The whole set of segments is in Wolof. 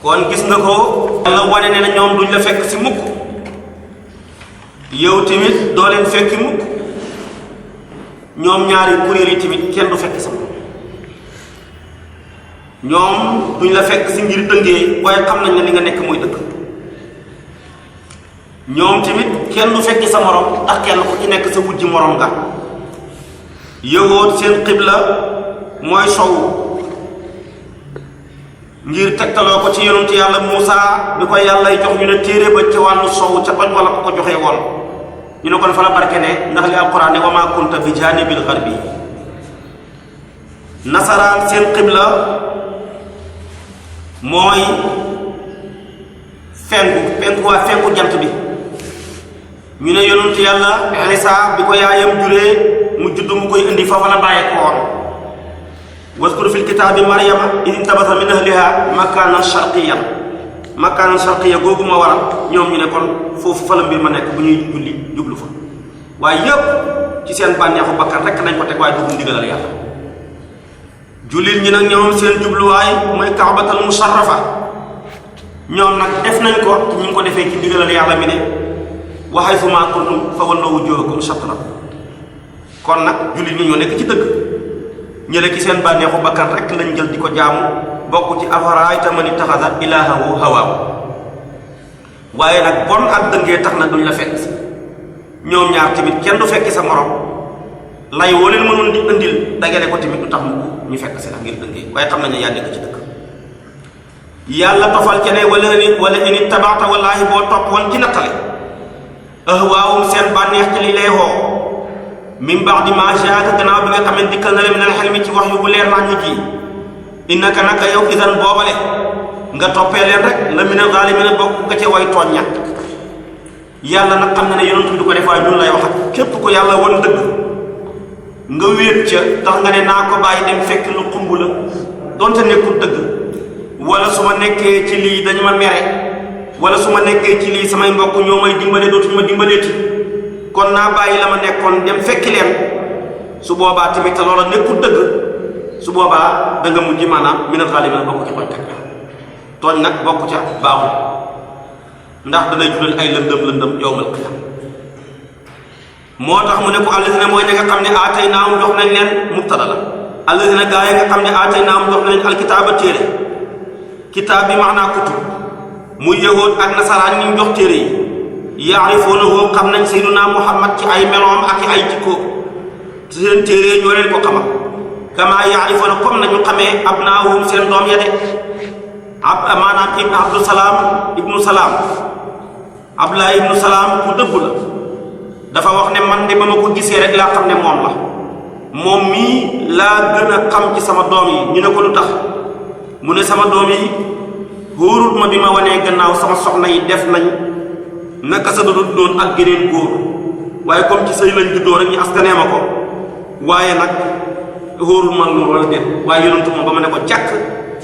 kon gis nga ko yàlla wane ne na ñoom duñ la fekk si mukk yow tamit doo leen fekki mukk ñoom ñaari kuréel yi tamit kenn du fekk sa morom ñoom duñ la fekk si ngir dëngee waaye xam nañ ne li nga nekk mooy dëgg ñoom tamit kenn du fekki sa morom ndax kenn ku ci nekk sa wujji morom nga yëwoot seen xibla mooy sow ngir tegtaloo ko ci yonent yàlla Muusa bi ko yàlla jox ñu ne téere ba ca wàllu sow ca bañ wala ko joxee woon ñu ne kon fa la barke ne ndax li alquran ne wa maa kunta bi jaanibil garbi nasaraan seen xibla mooy fenku jant bi ñu ne yonent yàlla Isa bi ko yaayam juree mu judd mu koy indi fa la bàyyee ko woon waskur fil kitaabi maryama id intabasa min ahliha makaanan sharqiyan googu ma waral ñoom ñu ne kon foofu fa la mbir ma nekk bu ñuy julli jublu fa waaye yépp ci seen bànneexu bakkan rekk nañ ko teg waaye dugg ndigalal yàlla jullit ñi nag ñoom seen jubluwaay mooy kaabatal musharrafa ñoom nag def nañ ko ñu ngi ko defee ci ndigalal yàlla mi ne wa haythu maa kuntum fa wallu wujuhakum shatrahu kon nag jullit ñi ñoo nekk ci dëgg ñële ci seen bànneexu bakkan rek lañ jël di ko jaamu bokk ci afara'ayta man ittaxada ilaahahu hawaahu waaye nag bon ak dëngee tax na duñ la fekk si ñoom ñaar tamit kenn du fekki sa morom lay woo leen mënoon di indil dagale ko tamit du tax mu ñu fekk si la ngir dëngee waaye xam nañ ne yaa nekk ci dëkk yàlla tofal ca ne wala in ittabaata wallaahi boo topp woon ci nattale ahwaahum seen bànneex ci li lay woo min ba'di maa jaaka gannaaw bi nga xam ne dikkal na la min al-ilmi ci wax yu bu leer naa ñu ji innaka naka yow idan boobale nga toppee leen rek la mina zaalimiina bokk nga ca way tooñ ña yàlla nag xam na ne yonent bi du ko def waaye ñun lay wax ak képp ko yàlla won dëgg nga wéet ca tax nga ne naa ko bàyyi dem fekk lu xumb la donte nekkul dëgg wala su ma nekkee ci lii dañu ma mere wala su ma nekkee ci lii samay mbokk ñoo may dimbale dootuñu ma dimbaleeti kon naa bàyyi la ma nekkoon dem fekki leen su boobaa tamit te loola nekkul dëgg su boobaa da nga mujj maanaam minal xaalimiina bokk ci tooñkat la tooñ nag bokk ca baaxul ndax danay jural ay lëndëm yawmal qiyaam moo tax mu ne ko allazina mooy ña nga xam ne aataynaahum jox nañ leen mubtada la allazina gaa yi nga xam ne aataynaahum jox nañ alkitaaba téere kitaab bi maanaa kutub muy yahuud ak nasaraan ñu jox téere yi yaarifuunahu xam nañ sayyiduna Muhammad ci ay meloom ak ay jikko seen téere ñoo leen ko xamal kama yaarifuuna comme nañu xamee abnaahum seen doom ya de maanaam ibnu salaam Abdullah ibnu Salaam ku dëggu la dafa wax ne man de ba ma ko gisee rek laa xam ne moom la moom mii laa gën a xam ci sama doom yi ñu ne ko lu tax mu ne sama doom yi wóorut ma bi ma wanee gannaaw sama soxna yi def nañ naka sa dudut doon ak geneen góor waaye comme ci sëy lañ juddoo rek ñu askanee ma ko waaye nag wóorut ma loolu wala déet waaye yonentu moom ba ma ne ko jàkk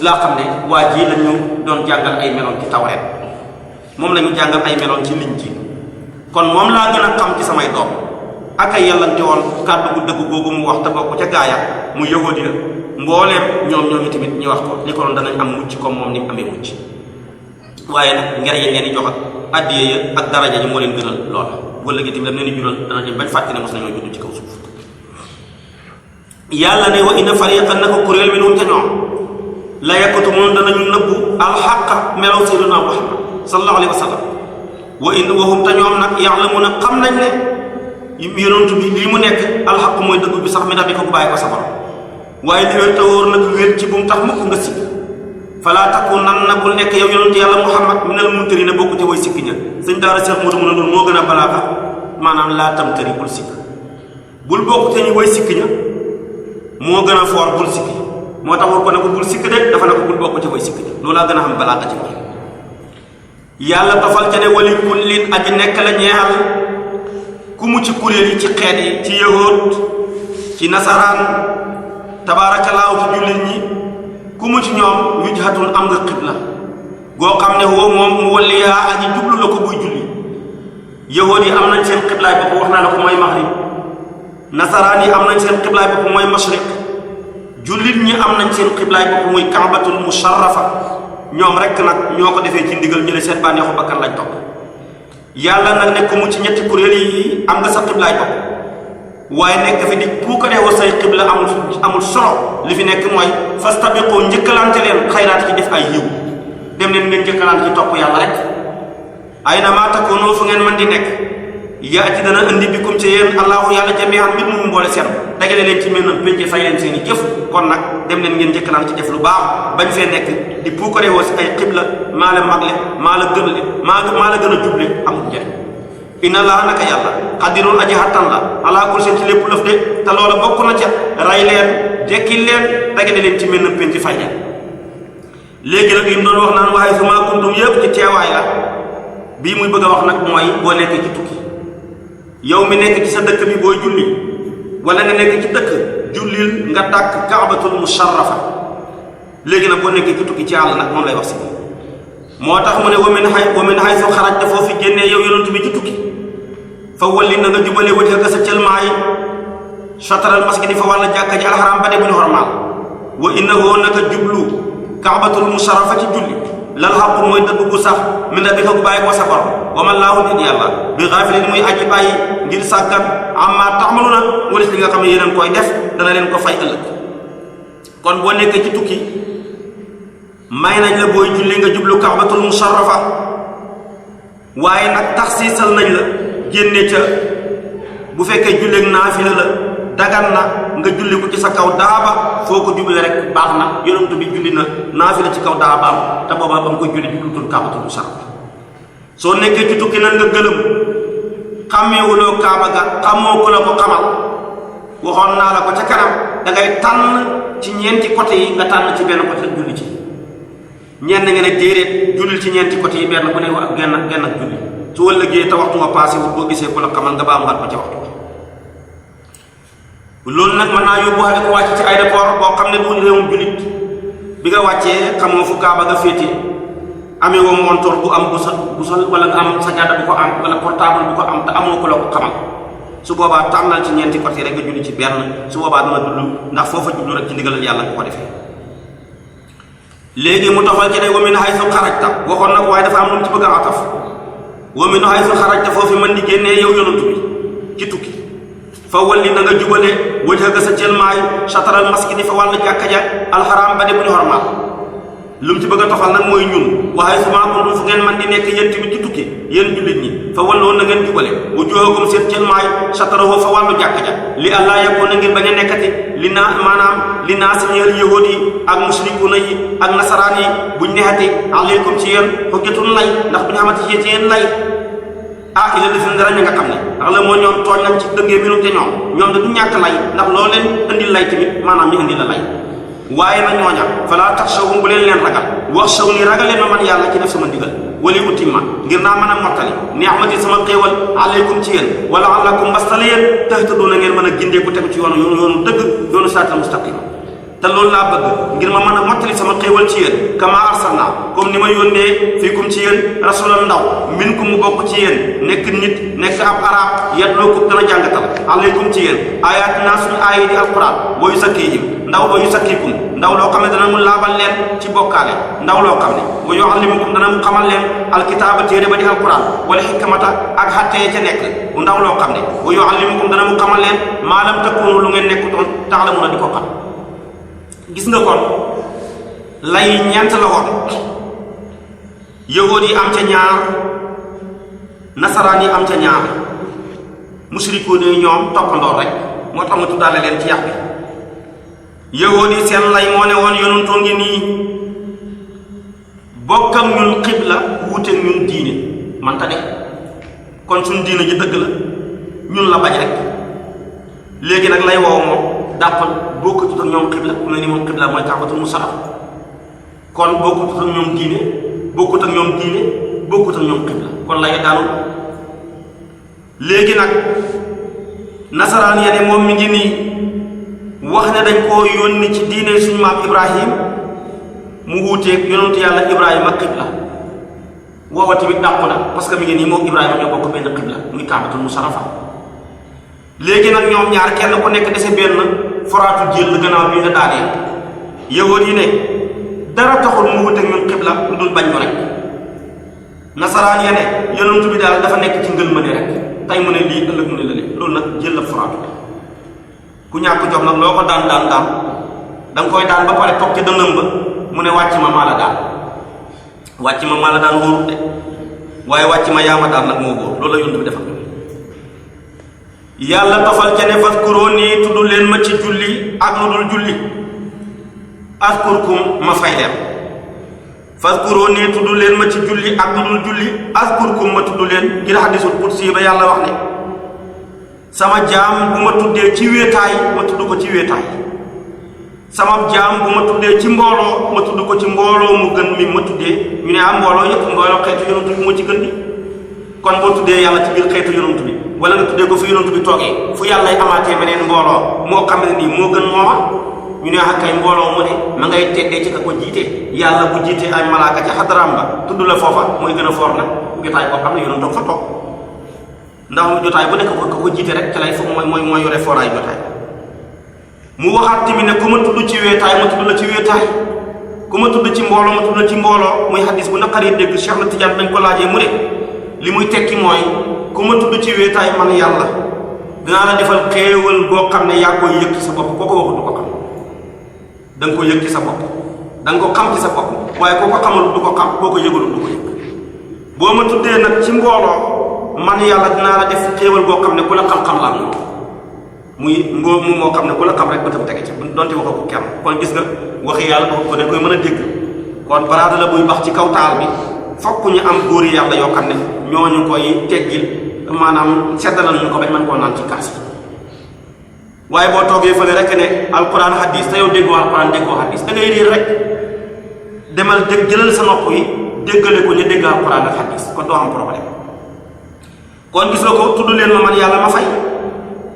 laa xam ne waa ji lañu doon jàngal ay meloon ci Tawreet moom lañu jàngal ay meloon ci Linjiil kon moom laa gën a xam ci samay doom ak ay yàllante woon kàddu gu dëgg googu mu wax te bokk ca gaaya mu yahudi la mbooleem ñoom tamit ñu wax ko ni ko noonu danañ am mucc comme moom ni mu amee mucc waaye nag ngir yéen leen di jox ak addiye ya ak daraja ji moo leen gënal loola wala gi tamit lam leen di jural dana dem bañ fàtte ne mos nañoo judd ci kaw suuf yàlla ne wa inna fariqan nako kuréel minhum ca ñoom la yaktumun danañu nëbbu alxaqa melaw sayyidina Muhammad sallallahu alayhi wa sallam wa hum te ñoom nag ya'lamuna xam nañ ne yonent bi lii mu nekk alxaq mooy dëgg bi sax mi dax bi ko bàyyi ko sa borom waaye li wér te wóor nag wér ci bu mu tax mukk nga sikk falaa takuunanna bul nekk yow yonent yàlla Muhammad minal mumtariina bokku ci way sikki ña sëñ daara Cheikh Modou mu ne loolu moo gën a balaaxa maanaam laa tamtari bul sikk bul bokku te ñu way sikki ña moo gën a foor bul sikki moo tax war ko ne ko bul sikk de dafa ne ko bul bokku ci way sikki ña loolu laa gën a xam balaaxa ci wax yàlla tofal ca ne wali kullin aji nekk la ñeexal ku mu ci kuréel yi ci xeet yi ci yahuud ci nasaraan tabaarakallaahu ci jullit ñi ku mu ci ñoom wijhatun am nga xibla goo xam ne woo moom mu walliyaa aji jublu la ko buy julli yahuud yi am nañ seen xiblaay bopp wax naa la ko mooy maghrib nasaraan yi am nañ seen xiblaay bopp mooy mashriq jullit ñi am nañ seen xiblaay bopp muy kaabatul musharrafa ñoom rek nag ñoo ko defee ci ndigal ñu ne seen bànneexu bakkan lañ topp. yàlla nag nekk mu ci ñetti kuréel yi am nga sa xiblaay topp waaye nekk fi di puukaree wa say xibla amul solo. li fi nekk mooy fastabiqu njëkkalante leen xayraat ci def ay yiw dem leen ngeen njëkkalante ci topp yàlla rek. ay na maa takkoonoo fu ngeen mën di nekk yaati dana indi bikum ci yéen allahu yàlla jami'an mbir mu mboole seen dagale leen ci mel na pénc fay leen seen i jëf. kon nag dem leen ngeen njëkkalante ci def lu baax bañ fee nekk di puukaree wa si ay xibla maa la magle maa la gën a gën a juble amul njëriñ. inna allaha naka yàlla xadirun aji xattan la ala kulli seen ci lépp lëf de te loola bokk na ca ray leen jekkil leen dagale leen ci mel na pénc fay leen. léegi nag li mu doon wax naan waaye su maa kuntum yëpp ci teewaay la bii muy bëgg a wax nag mooy boo nekkee ci tukki yow mi nekk ci sa dëkk bi booy julli wala nga nekk ci dëkk jullil nga dàkk kaabatul musharrafa. léegi nag boo nekkee ci tukki ci àll nag moom lay wax si moo tax mu ne wa min haysu xarajta foo fi génnee yow yonent bi ci tukki fa walli na nga jubale wajhaka sa cëlmaay shatral masjidi fa wàlla jàkka ji alxaram ba de bu ñu xormaal wa innahu naka jublu kaabatul musharrafa ci julli lal xaqu mooy dëgg gu sax min rabbika gu bàyyi ko sa borom wa man laahu nit yàlla bi xaafilin muy aji bàyyi ngir sàggan amma taxmaluna walis li nga xam ne yéen koy def dana leen ko fay ëllëg. kon boo nekkee ci tukki may nañ la booy julli nga jublu kaabatul musharrafa waaye nag taxsiisal nañ la génne ca bu fekkee julleeg naafila la dagan na nga julli ko ci sa kaw daaba foo ko jublee rek baax na. yonent bi julli na naafila ci kaw daabaam te boobaa ba mu koy julli jublutul kaabatul musharrafa. soo nekkee ci tukki nag nga gëlëm xàmmeewuloo kaaba ga xamoo ko la ko xamal waxoon naa la ko ca kanam da ngay tànn ci ñeenti côté yi nga tànn ci benn côté julli ci. ñenn nga ne déedéet jullil ci ñeenti côté yi benn bu ne ak genn ak julli su wëllëgee te waxtu nga passé wut boo gisee ku la xamal nga baamuwaat ko ca waxtu. loolu nag mën naa yóbbu xale ko wàcc ci aéroport boo xam ne du réewum jullit bi nga wàccee xamoo fu kaaba nga féete amee woo montor bu am bu sa wala nga am sajaada bu ko am wala portable bu ko am te amoo ko la ko xamal su boobaa tànnal ci ñeenti côté rek nga julli ci benn su boobaa dana jublu ndax foofa jublu rek ci ndigalal yàlla nga ko defee. léegi mu tofal ci ne wa min haysu xarajta waxoon nag waaye dafa am lu mu ci bëgg a ataf wa min haysu xarajta foofu mën di génnee yow yonantu bi ci tukki fa walli na nga jubale wajhaka sa cëlmaay shatral masjidi fa wàll jàkka ja alxaraam ba de bu ñu xormaal. lu mu ci bëgg a tofal nag mooy ñun wa haysu maa kuntum fu ngeen man di nekk yéen tamit ci tukki yéen jullit ñi fa walloon na ngeen jubale wujuhakum seen cëlmaay shatrahu fa wàllu jàkka ja li allah yakun na ngir bañ a nekkati li naa maanaam li naa si ñeel yahuud yi ak mushrikuuna yi ak nasaraan yi buñ neexati alaykum ci yéen xujjatun lay ndax bu ñu xamante ci yéen lay ila li fi dara ña nga xam ne ndax la moo ñoom tooñ nañ ci dëngee mbirum te ñoom da du ñàkk lay ndax loo leen indil lay tamit maanaam ñu indi la lay waaye nag ñooña falaa taxshawhum bu leen ragal waxshawni ragal leen ma man yàlla ci def sama ndigal wali utimma ngir naa mën a mottali ni'mati sama xéewal alaykum ci yéen wala allakum mbastale yéen tahtaduna ngeen mën a gindeeku tegu ci yoonu dëgg yoonu siraatal mustaqima te loolu laa bëgg ngir ma mën a mottali sama xéewal ci yéen kama arsalna comme ni ma yónnee fiikum ci yéen rasulan ndaw minkum mu bokk ci yéen nekk nit nekk ab arab yatlookum dana jàngatal alaykum ci yéen ayatina suñu aaya di alquran wa yusakkihim ndaw wa yusakkikum ndaw loo xam ne dana mu laabal leen ci bokkaale ndaw loo xam ne wa yuallimukum dana mu xamal leen alkitaaba téere ba di alquran wala xikmata ak xattee ca nekk ndaw loo xam ne wa yuallimukum dana mu xamal leen maa lam takunu lu ngeen nekkutoon ta'lamuna di ko xam. gis nga kon lay ñeent la woon yahuud yi am ca ñaar nasaraan yi am ca ñaar mushrikuun yi ñoom toppandoo rek moo tax mu tuddaale leen ci yàq bi. yahuud yi seen lay moo ne woon yonentoo ngi nii bokk ak ñun xibla wuuteeg ñun diine manta de kon suñ diine ji dëgg la ñun la bañ rek léegi nag lay woow moom dàppal bokkutut ak ñoom xibla ku ne ni moom xibla mooy kaabatul musharraf kon bokkutut ak ñoom diine bokkut ak ñoom diine bokkut ak ñoom xibla kon lay daanul. léegi nag nasaraan ya ne moom mi ngi nii wax ne dañ koo yónni ci diine suñu maam Ibrahim mu wuuteeg yonentu yàlla Ibrahima ak xibla woowa tamit dàqu na parce que mi ngi nii moom Ibrahima ñoo bokk benn xibla muy kaabatul musharrafa. léegi nag ñoom ñaar kenn ku nekk dese benn foraatu jël gannaaw bi nga daanee yahuud yi ne dara taxul mu wuteeg ñun xibla lu dul bañ ñu rek nasaraan ya ne yonent bi daal dafa nekk ci ngëlmane rek tey mu ne lii ëllëg mu ne la loolu nag jël la furaatu ku ñàkk jom nag loo ko daan da nga koy daan ba pare toog ca dëndëm ba mu ne wàcc ma maa la daan wóorut de waaye wàcc ma yaa ma daan nag moo wóor loolu la yonent bi defal yàlla tofal ca ne fazkuruuni tudd leen ma ci julli ak lu dul julli azkurkum ma fay leen fazkuruuni tudd leen ma ci julli ak lu dul julli azkurkum ma tudd leen ngir hadiisul qudsi ba yàlla wax ne sama jaam bu ma tuddee ci wéetaay ma tudd ko ci wéetaay sama jaam bu ma tuddee ci mbooloo ma tudd ko ci mbooloo mu gën mi ma tuddee ñu ne am mbooloo yëpp mbooloo xeetu yonent bi moo ci gën di kon boo tuddee yàlla ci biir xeetu yonent bi wala nga tuddee ko fi yonent bi toogee fu yàlla ay amaatee beneen mbooloo moo xam ne nii moo gën mooma ñu ne ak kay mbooloo mu ne ma ngay teddee ci ka ko jiite yàlla bu jiite ay malaaka ca xadaraam ba tudd la foofa mooy gën a foor nag jotaay boo xam ne yonent toog fa toog ndax jotaay bu nekk ko jiite rek ca lay foofu mooy yore fooraay jotaay mu waxaat tamit ne ku ma tudd ci weetaay ma tudd la ci weetaay ku ma tudd ci mbooloo ma tudd la ci mbooloo muy hadis bu naqaree dégg Cheikh na Tidiane bañ ko laajee mu ne li muy tekki mooy ku ma tudd ci weetaay man yàlla dinaa la defal xéewal boo xam ne yaa koy yëg ci sa bopp koo ko waxut du ko xam da nga ko yëg ci sa bopp da nga ko xam ci sa bopp waaye koo ko xamal du ko xam koo ko yëgalut du ko yëg boo ma tuddee nag ci mbooloo man yàlla dinaa la def xéewal boo xam ne ku la xam-xam laa moom muy moo xam ne ku la xam rek ba tam tege ci donte waxoo ko kenn kon gis nga waxi yàlla ko ne koy mën a dégg kon baraada la buy bax ci kaw taal bi fokk ñu am góori yàlla yoo xam ne ñooñu koy teggil maanaam seddalal ñu ko bañ mën koo naan ci kaas yi waaye boo toogee fële rek ne alquran hadis te yow déggoo alquran déggoo hadis da ngay riir rek demal jëlal sa nopp yi déggale ko ñu dégg alquran ak hadis kon doo am problème kon gis nga ko tudd leen ma man yàlla ma fay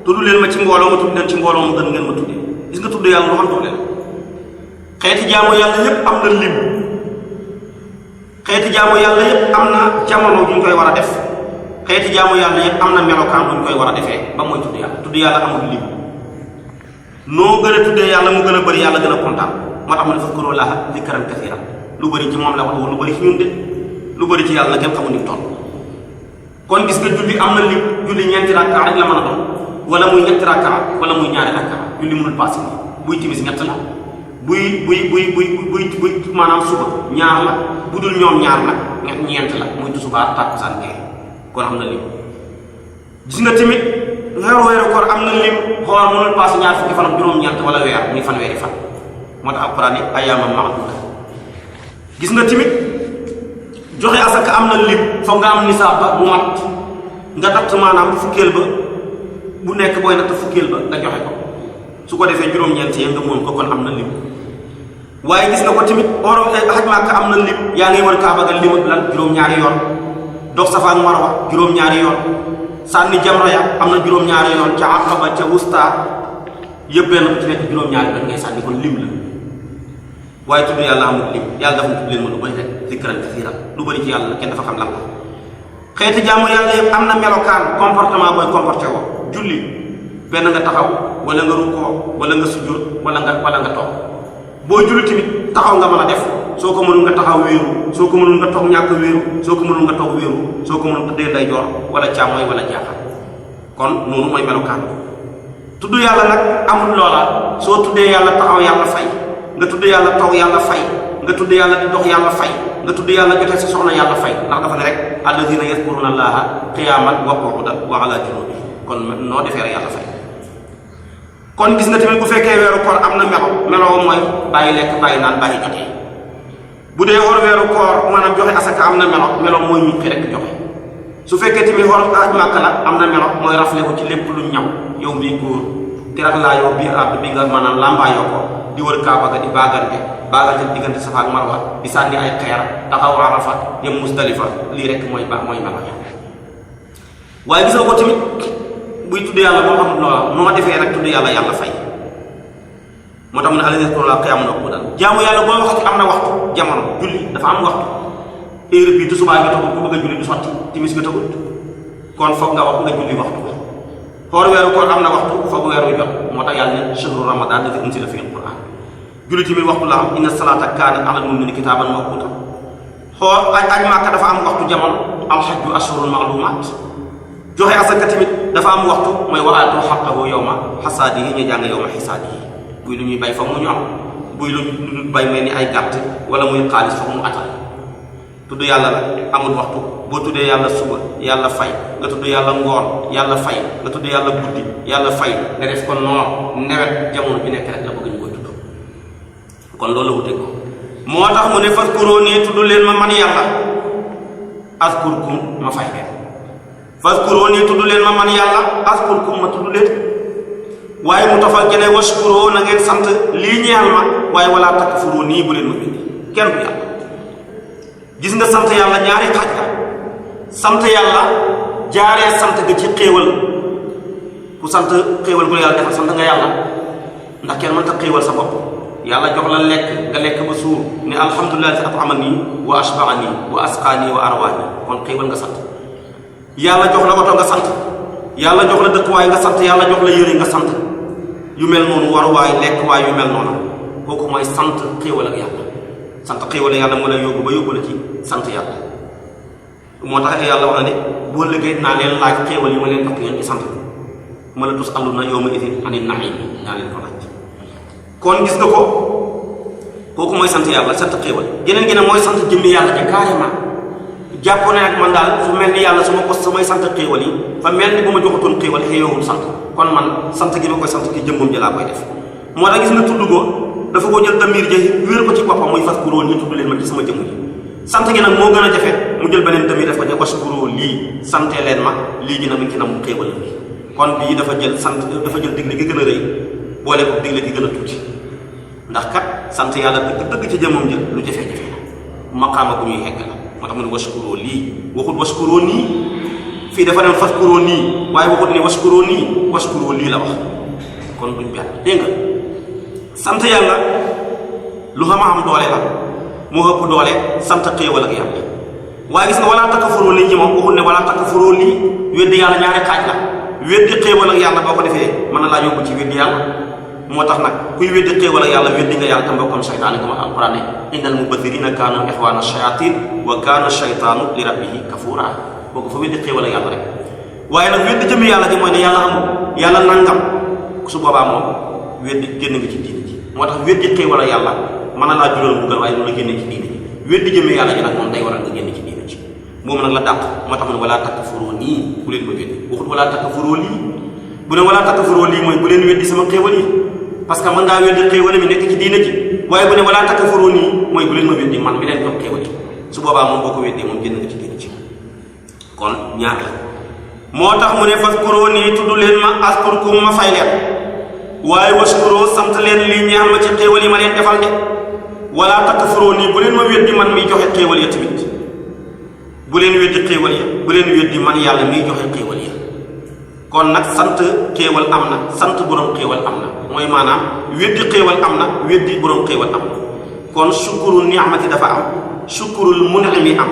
tudd leen ma ci mbooloo ma tudd leen ci mbooloo ma gën ngeen ma tuddee gis nga tudd yàlla lu xam doole la xeeti jaamu yàlla yépp am na lim xeeti jaamu yàlla yépp am na jamono ju ñu koy war a def xeeti jaamu yàlla yépp am na melokaan bu ñu koy war a defee ba mooy tudd yàlla amul lim noo gën a tuddee yàlla mu gën a bëri yàlla gën a kontaan moo tax mu ne fazkurullaaha zikran kasiiran lu bëri ci moom la wax lu bëri ci ñun de lu bëri ci yàlla kenn xamul ni mu toll kon gis nga julli am na lim julli ñeenti rakka rek la mën a doon wala muy ñetti rakka wala muy ñaari rakka julli mënul passé buy timis ñett la buy maanaam suba ñaar la bu dul ñoom ñaar nag ñeent la muy tusubaar tàkkusaan gee kon am na lim gis nga tamit weeru koor am na lim xool mënul passé ñaar fukki fan ak juróom-ñeent wala weer muy fanweeri fan moo tax alquran ni ayyaaman ma'duuda gis nga tamit joxe asaka am na lim foog nga am nisaab ba mu mat nga natt maanaam fukkeel ba bu nekk booy natt fukkeel ba nga joxe ko su ko defee juróom-ñeent yi nga moom ko kon am na lim waaye gis nga ko tamit oro xaj Màkka am na lim yaa ngi wër Kaaba ga lim ak lan juróom-ñaari yoon dox Safa ak Marwa juróom-ñaari yoon sànni jamra ya am na juróom-ñaari yoon ca Aqaba ca Wusta yëpp benn bu ci nekk juróom-ñaari yoon ngay sànni kon lim la waaye tudd yàlla amul lim yàlla dafa tudd leen ma lu bëri rek zikran kasiiran lu bëri ci yàlla kenn dafa xam lan la xeeti jaamu yàlla yëpp am na melokaan comportement booy comporté woo julli benn nga taxaw wala nga rukkoo wala nga sujjóot wala nga toog boo julli tamit taxaw nga mën a def soo ko mënul nga taxaw wéeru soo ko mënul nga toog ñàkk wéeru soo ko mënul nga toog wéeru soo ko mënul tëddee ndeyjoor wala càmmooy wala jaaxal kon noonu mooy melokaan tudd yàlla nag amul loola soo tuddee yàlla taxaw yàlla fay nga tudd yàlla toog yàlla fay nga tudd yàlla di dox yàlla fay nga tudd yàlla jotee sa soxna yàlla fay ndax dafa ne rek allazina yazkuruna allaha qiyaman wa qu'udan wa ala junubihim kon noo defee rek yàlla fay kon gis nga tamit bu fekkee weeru koor am na melo mooy bàyyi lekk bàyyi naan bàyyi jotee bu dee war weeru koor maanaam joxe asaka am na melo mooy ñu rek joxe su fekkee tamit war aj Màkka la am na melo mooy rafle ko ci lépp lu ñaw yow mii góor terak laa yow biir àdd bi nga maanaam làmbaayoo ko di wër Kaaba ga di baagante diggante Safa ak Marwa di sànni ay xeer taxaw Arafa yem Musdalifa lii rek mooy melo waaye gis nga ko tamit buy tudd yàlla boo xam loola noo defee rek tudd yàlla yàlla fay moo tax mu ne allazina yazkuruna llaaha qiyaaman wa qu'uudan jaamu yàlla boo wax am na waxtu jamono julli dafa am waxtu heure bii tisbaar nga tagul ku bëgg a julli du sotti timis nga tagul kon foog nga wax nga julli waxtu ba xool weeru koor am na waxtu foog weeru jot moo tax yàlla ne shahru ramadan allazi unzila fiihi al-qur'aan julli tamit waxtu la am inna salaata kaanat alal mu'miniina kitaaban mawquuta xool aj Màkka dafa am waxtu jamono alxajju ashhurun ma'luumaat joxe asaka tamit dafa am waxtu mooy wa aatu haqqahu yawma hasaadihi ñu jàng yawma hisaadihi buy lu ñuy bay fa mu ñu am buy lu bay mel ni ay gàtt wala muy xaalis fa mu atal tudd yàlla la amul waxtu boo tuddee yàlla suba yàlla fay nga tudd yàlla ngoon yàlla fay nga tudd yàlla guddi yàlla fay nga def ko noor nawet jamono bi nekk rek la bëgg ñu koy tudd kon loolu la wute ko moo tax mu ne fazkuruunii tudd leen ma man yàlla azkurkum ma fay leen fazkuruunii tudd leen ma man yàlla azkurkum ma tudd leen waaye mu tofal gene washkuroo na ngeen sant lii ñeel ma waaye wala takfuruunii bu leen ma bindi kenn du yàlla gis nga sant yàlla ñaari xaaj la sant yàlla jaaree sant ga ci xéewal ku sant xéewal gu la yàlla defal sant nga yàlla ndax kenn mënta xéewal sa bopp yàlla jox la lekk nga lekk ba suur ne alhamdulilah si at'amani wa ashba'ani wa asqani wa arwani kon xéewal nga sant yàlla jox la oto nga sant yàlla jox la dëkkuwaay nga sant yàlla jox la yëre nga sant yu mel noonu waruwaay lekk waay yu mel noonu kooku mooy sant xéewal ak yàlla sant xéewal yàlla mën a yóbbu ba yóbbu la ci sant yàlla moo tax yàlla wax na ne boo liggéey naa leen laaj xéewal yi ma leen topp ngeen di sant ma la tus àllu na yawma idin anin na'iim naa leen ko laaj kon gis nga ko kooku mooy sant yàlla sant xéewal geneen gi ne mooy sant jëmmi yàlla ja carrément jàppoo ne nag man daal fu mel ni yàlla su ma ko samay sant xéewal yi fa mel ni bu ma joxatoon xéewal xëyoowul sant kon man sant gi ma koy sant ki jëmmam ja laa koy def moo tax gis nga tudd ko dafa ko jël damir ja wéer ko ci boppam muy fazkuroo ñu tudd leen ma ci sama jëmm ji sant gi nag moo gën a jafe mu jël beneen damir def ko ne washkuroo lii sante leen ma lii gi nag mu ngi ci nam xéewal bi kon bii dafa jël sant dafa jël digle gi gën a rëy boole ko digle gi gën a tuuti ndax kat sant yàlla dëgg ci jëmmam ja lu jafe-jafe la maqaama bu ñuy hegg la moo tax mu ne washkuroo lii waxut washkuroo nii fii dafa dem fazkuroo nii waaye waxut ne washkuroo nii washkuroo lii la wax kon duñ benn dégg nga sant yàlla lu xam doole la moo ëpp doole sant xéewal ak yàlla waaye gis nga wala takfuroo lii ñi moom waxul ne wala takfuroo lii weddi yàlla ñaari xaaj la weddi xéewal ak yàlla boo ko defee mën na laa yóbbu ci weddi yàlla moo tax nag kuy weddi xéewal ak yàlla weddi nga yàlla te mbokkam seytaane ko ma alquran ne innal mubaddirina kaanu ixwaana shayatin wa kaana shaytaanu li rabbihi kafuura boo ko fa weddi xéewal ak yàlla rek waaye nag weddi jëmmi yàlla ji mooy ne yàlla amul yàlla nangam su boobaa moom weddi génn nga ci diine ji moo tax weddi xéewal ak yàlla mën na laa jural buggal waaye loolu la génne ci diine ji weddi jëmmi yàlla ji nag moom day waral nga génn ci diine ji moom nag la dàq moo tax mu ne walaa takfuroo nii bu leen ma weddi waxut walaa takfuroo lii bu ne walaa takfuroo lii mooy bu leen weddi sama xéewal yi parce que mën ngaa weddi xéewal mi nekk ci diine ji waaye bu ne walaa takfuroo nii mooy bu leen ma weddi man mi leen jox xéewal yi su boobaa moom boo ko weddee moom génn nga ci diine ji kon ñaar la moo tax mu ne fazkuroo nii tudd leen ma askurkum ma fay leen waaye waskuroo sant leen lii ñaar ma ci xéewal yi ma leen defal de walaa takfuroo nii bu leen ma weddi man miy joxe xéewal ya tamit bu leen weddi xéewal ya bu leen weddi man yàlla miy joxe xéewal ya kon nag sant xéewal am na sant borom xéewal am na mooy maanaam weddi xéewal am na weddi borom xéewal am na kon sukkurul ni'mati dafa am sukkurul mun'imi am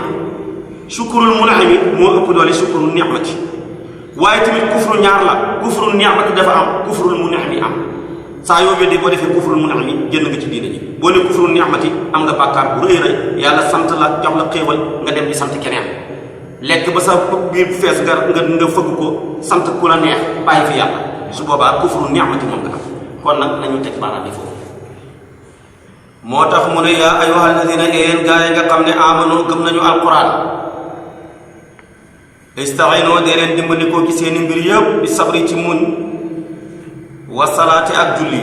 sukkurul mun'imi moo ëpp doole sukkurul ni'mati waaye tamit kufru ñaar la kufrul ni'mati dafa am kufrul mun'imi am saa yoo weddi boo defee kufrul mun'imi génn nga ci diine ji boo ne kufrul ni'mati am nga bàkkaar bu rëy rëy yàlla sant la jox la xéewal nga dem di sant keneen lekk ba sa biir fees nga fëgg ko sant ku la neex bàyyi fi yàlla su boobaa kufrul ni'mati moom nga am kon nag nañu teg baaraam bi foofu moo tax mu ne yaa ayyuhal ladina yéen gaa yi nga xam ne amanu gëm nañu alquran ista'iinoo dee leen dimbandikoo ci seeni mbir yëpp bi sabri ci muñ wa salaati ak julli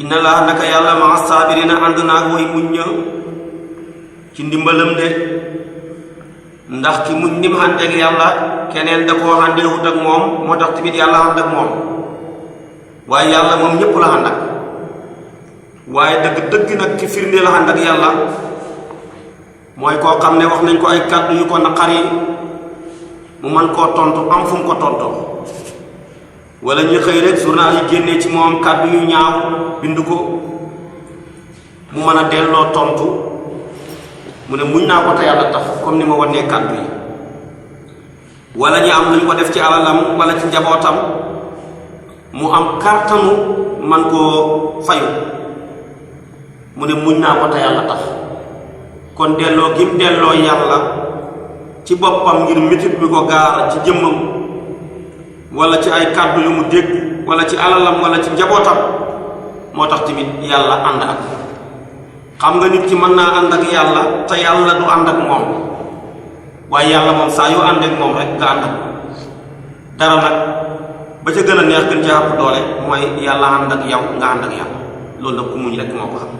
inna laaha naka yàlla maa saabirina ànd naag way muñ ña ci ndimbalam de ndax ki muñ nim àndeek yàlla keneen da koo àndeewut ak moom moo tax tamit yàlla ànd ak moom waaye yàlla moom ñépp la ànd ak waaye dëgg nag ki firnde la ànd ak yàlla mooy koo xam ne wax nañ ko ay kàddu yu ko naqari mu man koo tontu am fu mu ko tontoo wala ñu xëy rek journal yi génnee ci moom kàddu yu ñaaw bind ko mu mën a delloo tontu mu ne muñ naa ko te yàlla tax comme ni ma wannee kàddu yi wala ñu am luñ ko def ci alalam wala ci njabootam mu am kàttanu man koo fayu mu ne muñ naa ko te yàlla tax kon delloo gim delloo yàlla ci boppam ngir métit bi ko gaar ci jëmmam wala ci ay kàddu yu mu dégg wala ci alalam wala ci njabootam moo tax tamit yàlla ànd ak xam nga nit ki mën naa ànd ak yàlla te yàlla du ànd ak moom waaye yàlla moom saa yoo ànd ak moom rek nga ànd ak dara nag ba ca gën a neex gën ca ëpp doole mooy yàlla ànd ak yow nga ànd ak yàlla loolu nag ku muñ rek moo ko xam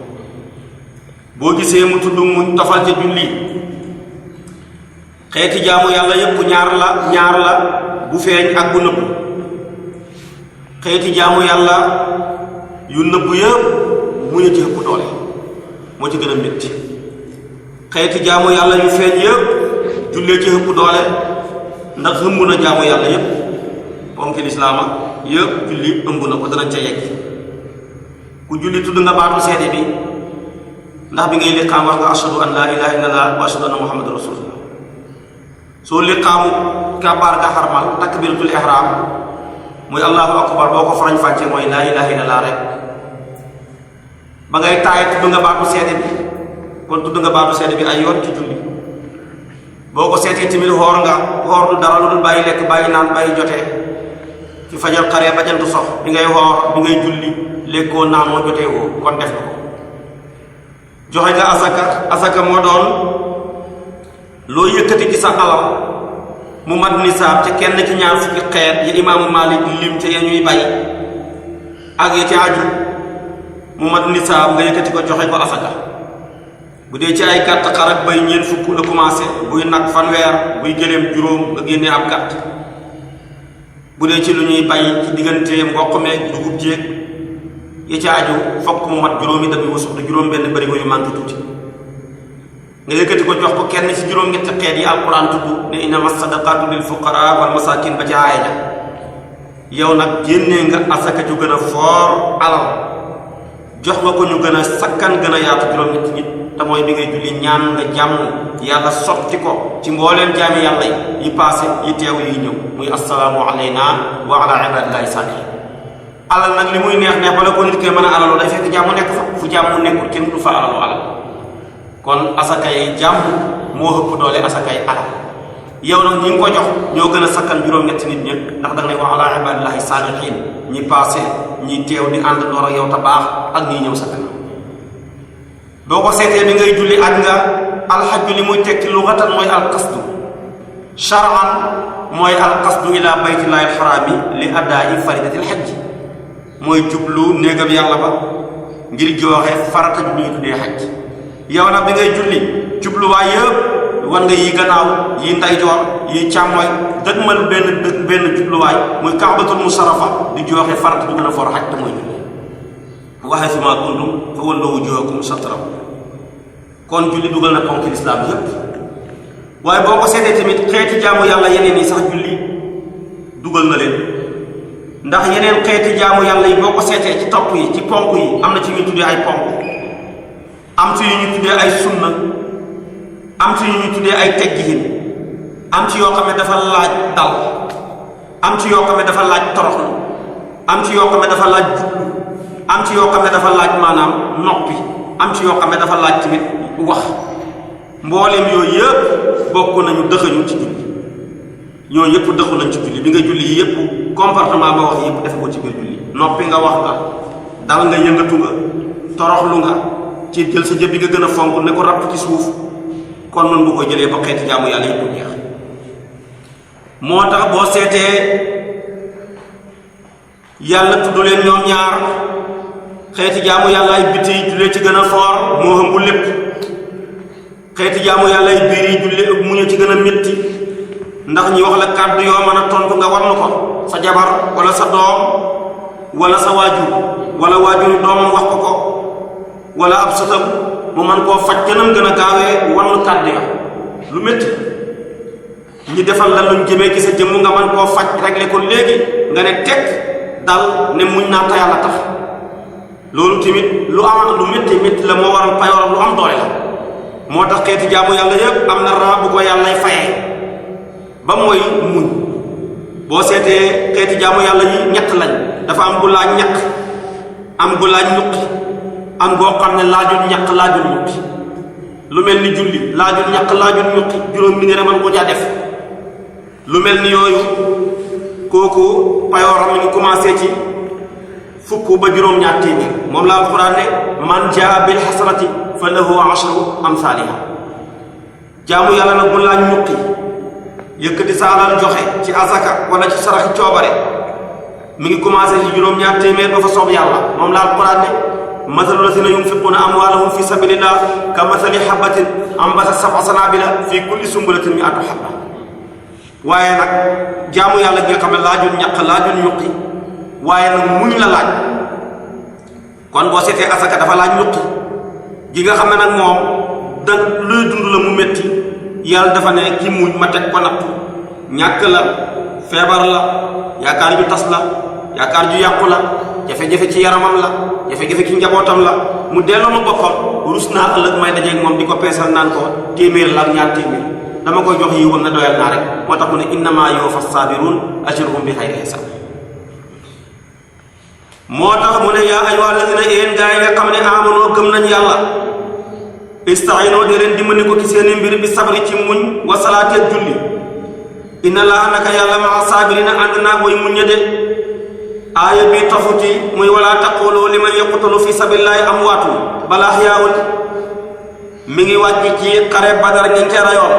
boo gisee mu tudd muñ tofal ca julli xeeti jaamu yàlla yépp ñaar la bu feeñ ak bu nëbbu xeeti jaamu yàlla yu nëbbu yépp muñ a ci ëpp doole moo ci gën a métti xeeti jaamu yàlla yu feeñ yépp jullee ci ëpp doole ndax ëmb na jaamu yàlla yépp ponki lislaama yépp julli ëmb na ko danañ ca yegg ku julli tudd nga baatu seede bi ndax bi ngay liqaam wax nga ashhadu an laa ilaaha illallah wa ashhadu anna muhammadan rasulullah soo liqaamu kabaar nga xarmal takbiratul ihram muy allahu akbar boo ko farañ fàcce mooy laa ilaaha illallah rek ba ngay taay tudd nga baatu seede bi kon tudd nga baatu seede bi ay yoon ci julli boo ko seetee tamit xoor du dara lu dul bàyyi lekk bàyyi naan bàyyi jotee ci fajar xaree ba jant sox bi ngay xoor bi ngay julli lekkoo naanoo jotee woo kon def nga ko joxe nga asaka moo doon loo yëkkati ci sa alal mu mat nisaab ca kenn ci ñaar fukki xeet ya imaamu Maalik lim ca ya ñuy bay ak ya ca aju mu mat nisaab nga yëkkati ko joxe ko asaka bu dee ci ay gàtt xar ak bay ñeent fukk la commencé buy nag fanweer buy gëléem juróom nga génne ab gàtt bu dee ci lu ñuy bay ci diggante mboq meeg dugub jéeg ya ca aju fokk mu mat juróomi dabi wasux te juróom benn barigo yu manqué tuuti nga yëkkati ko jox ko kenn ci juróom-ñetti xeet yi alquran tudd ne innama sadaqatu lil fuqara wal masakin ba ca aaya ja yow nag génnee nga asaka ju gën a foor alal jox nga ko ñu gën a sakkan gën a yaatu juróom-ñetti nit te mooy bi ngay julli ñaan nga jàmm yàlla sotti ko ci mbooleem jaami yàlla yi passé yi teew yi ñëw muy assalaamu alayna wa ala ibadillahi salihin alal nag li muy neex bala ko nit koy mën a alaloo day fekk jàmm nekk fa fu jàmm nekkul kenn du fa alaloo alal kon asakay jàmm moo ëpp doole asakay alal yow nag ñi nga ko jox ñoo gën a sakkan juróom-ñetti nit ñëpp ndax da nga ne wa ala ibadillahi salihin ñi passé ñi teew di ànd door ak yow te baax ak ñi ñëw sakkan boo ko seetee bi ngay julli aj nga alxajju li muy tekki luxatan mooy alqasdu shar'an mooy alqasdu ila baytillahi alxaraami li adaa'i faridatil xajji mooy jublu néegam yàlla ba ngir jooxe farata ju ñuy tuddee xaj yow nag bi ngay julli jubluwaay yëpp wan nga yi gannaaw yi ndeyjoor yi càmmooy dëgmal benn jubluwaay muy kaabatul musarrafa di jooxe farata ju gën a for xaj te mooy julli wa haysumaa kuntum fa wallu wujuhakum shatrahu kon julli dugal na ponk lislaam yépp waaye boo ko seetee tamit xeeti jaamu yàlla yeneen yi sax julli dugal na leen ndax yeneen xeeti jaamu yàlla yi boo ko seetee ci topp yi ci ponk yi am na ci ñu tuddee ay ponk am ci yu ñu tuddee ay sunna am ci yu ñu tuddee ay teggiin am ci yoo xam ne dafa laaj dal am ci yoo xam ne dafa laaj toroxlu am ci yoo xam ne dafa laaj jublu am ci yoo xam ne dafa laaj maanaam noppi am ci yoo xam ne dafa laaj tamit wax mboolem yooyu yëpp bokk nañu dëxañu ci julli yooyu yëpp dëxu nañ ci julli bi nga julli yi yëpp comportement ba wax yëpp def ko ci biir julli noppi nga wax nga dal nga yëngatu nga toroxlu nga ci jël sa jëb bi nga gën a fonk ne ko rapp ci suuf kon noonu bu ko jëlee ba xeeti jaamu yàlla yëpp jeex moo tax boo seetee yàlla tudd leen ñoom ñaar xeeti jaamu yàlla ay biti yi jullee ci gën a foor moo ëmb lépp xeeti jaamu yàlla ay biir yi jullee muñu ci gën a métti ndax ñi wax la kàddu yoo mën a tontu nga war na ko sa jabar wala sa doom wala sa waajur wala waajur doomam wax ko wala ab sëtam mu man koo faj gënam gën a gaawee wann kàddu ya lu métti ñi defal la luñ jëmee ci sa jëmm nga man koo faj réglé ko léegi nga ne teg dal ne muñ naa ta yàlla tax loolu tamit lu am lu métti la moo waral payoor lu am doole la moo tax xeeti jaamu yàlla yëpp am na raa bu ko yàllay fayee ba mooy muñ boo seetee xeeti jaamu yàlla yi ñett lañ dafa am bu laaj ñaq am bu laaj ñuqi am goo xam ne laajul ñàkk laajul ñuqi lu mel ni julli laajul ñàkk laajul ñuqi juróom mi ne man ko caa def lu mel ni yooyu kooku payooram mi ngi commencé ci fukk ba juróom-ñaar téeméer moom la alquran ne man jaa bil hasanati fa lahu ashru amsaaliha jaamu yàlla nag bu laaj ñuqi yëkkati sa alal joxe ci azaka wala ci saraxi coobare mi ngi commencé ci juróom-ñaar téeméer ba fa soob yàlla moom la alquran ne mathalu lazina yunfiquna amwaalahum fi sabilillah ka mathali habatin ambatat sab'a sanabila fi kulli sumbulatin mi'atu habba waaye nag jaamu yàlla gi nga xam ne laajul ñàkk laajul ñuqi waaye nag muñ la laaj kon boo seetee asaka dafa laaj ñuqi gi nga xam ne nag moom da luy dund la mu métti yàlla dafa ne ki muñ ma teg ko nattu ñàkk la feebar la yaakaar ju tas la yaakaar ju yàqu la jafe-jafe ci yaramam la jafe-jafe ci njabootam la mu delloo ma boppam rus naa ëllëg may dajeeg moom di ko peesal naan ko téeméer la ak ñaar téeméer dama koy jox yi woon na doyal naa rek moo tax mu ne innama yuwaffa saabirun ajruhum bi xayri hisaab moo tax mu ne yaa ayyuhal lazina yéen gaa yi nga xam ne amanoo gëm nañ yàlla ista'iinoo de leen dimbali ko ci seeni mbir bi sabri ci muñ wa salaati ak julli inna laa naka yàlla maa saabirina ànd naa koy muñ de aaya bi tafuti muy wala taqulu liman yuqtalu fi sabilillahi amwaatun bal ahyaa'un mi ngi wàcc ci xare Badar ñi ca rayoon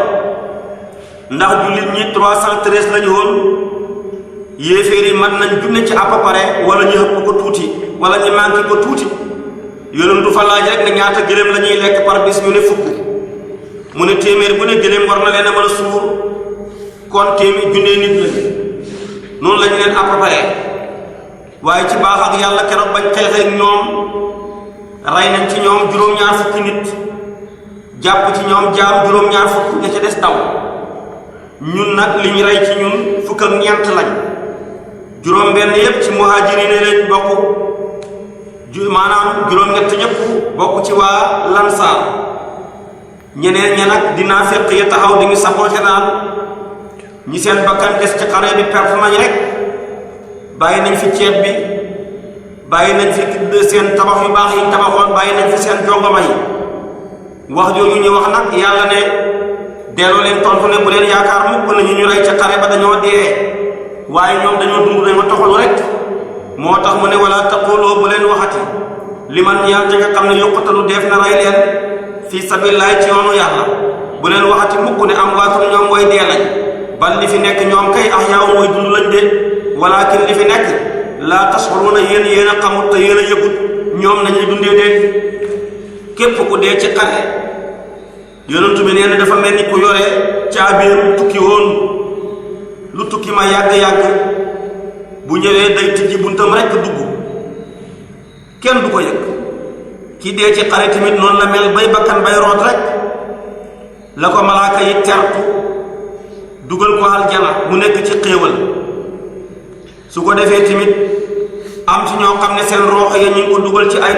ndax jullit ñi 313 lañu woon yéeféer yi mat nañ junne ci à peu près wala ñu ëpp ko tuuti wala ñu manqué ko tuuti yonentu fa laaj rek ne ñaata gëléem la ñuy lekk par bis ñu ne fukk mu ne téeméer bu ne gëléem war na leen a mën a suur kon téeméer junne nit lañu noonu la ñu leen à peu près waaye ci baax ak yàlla keroog bañ xeexee ak ñoom rey nañ ci ñoom juróom-ñaar fukki nit jàpp ci ñoom jaam juróom-ñaar fukk nga ca des daw ñun nag li ñu rey ci ñun fukk ak ñeent lañ juróom-benn yépp ci muhaajiriin lañ bokk maanaam juróom-ñett ñëpp bokk ci waa lansaar ñeneen ña nag dinaa fekk ya taxaw di ngi sapoote naan ñi seen bakkan des ci xare bi perte nañ rek bàyyi nañ fi ceeb bi bàyyi nañ fi seen tabax yu baax yi tabaxoon bàyyi nañ fi seen jongama yi wax jooju ñu wax nag yàlla ne delloo leen tontu ne bu leen yaakaar mukk nañu ñu rey ca xare ba dañoo dee waaye ñoom dañoo dund dañoo toxalu rek moo tax mu ne wala taquloo bu leen waxati li man yàlla nga xam ne yuqtalu def na rey leen fii sabilillahi ci yoonu yàlla bu leen waxati mukk ne am waatun ñoom way dee lañ bal li fi nekk ñoom kay ahyaa'un mooy dund lañ de walakin li fi nekk laa tash'uruuna yéen a xamut te yéen a yëgut ñoom nañuy dundee de képp ku dee ci xare yonentu bi nee na dafa mel ni ku yore caabeem tukki woon lu tukki ma yàgg-yàgg bu ñëwee day tijji buntam rekk dugg kenn du ko yëg ki dee ci xare tamit noonu la mel bay bakkan bay root rek la ko malaaka yi tertu dugal ko aljana mu nekk ci xéewal su ko defee tamit am ci ñoo xam ne seen roox ya ñu ngi ko dugal ci ay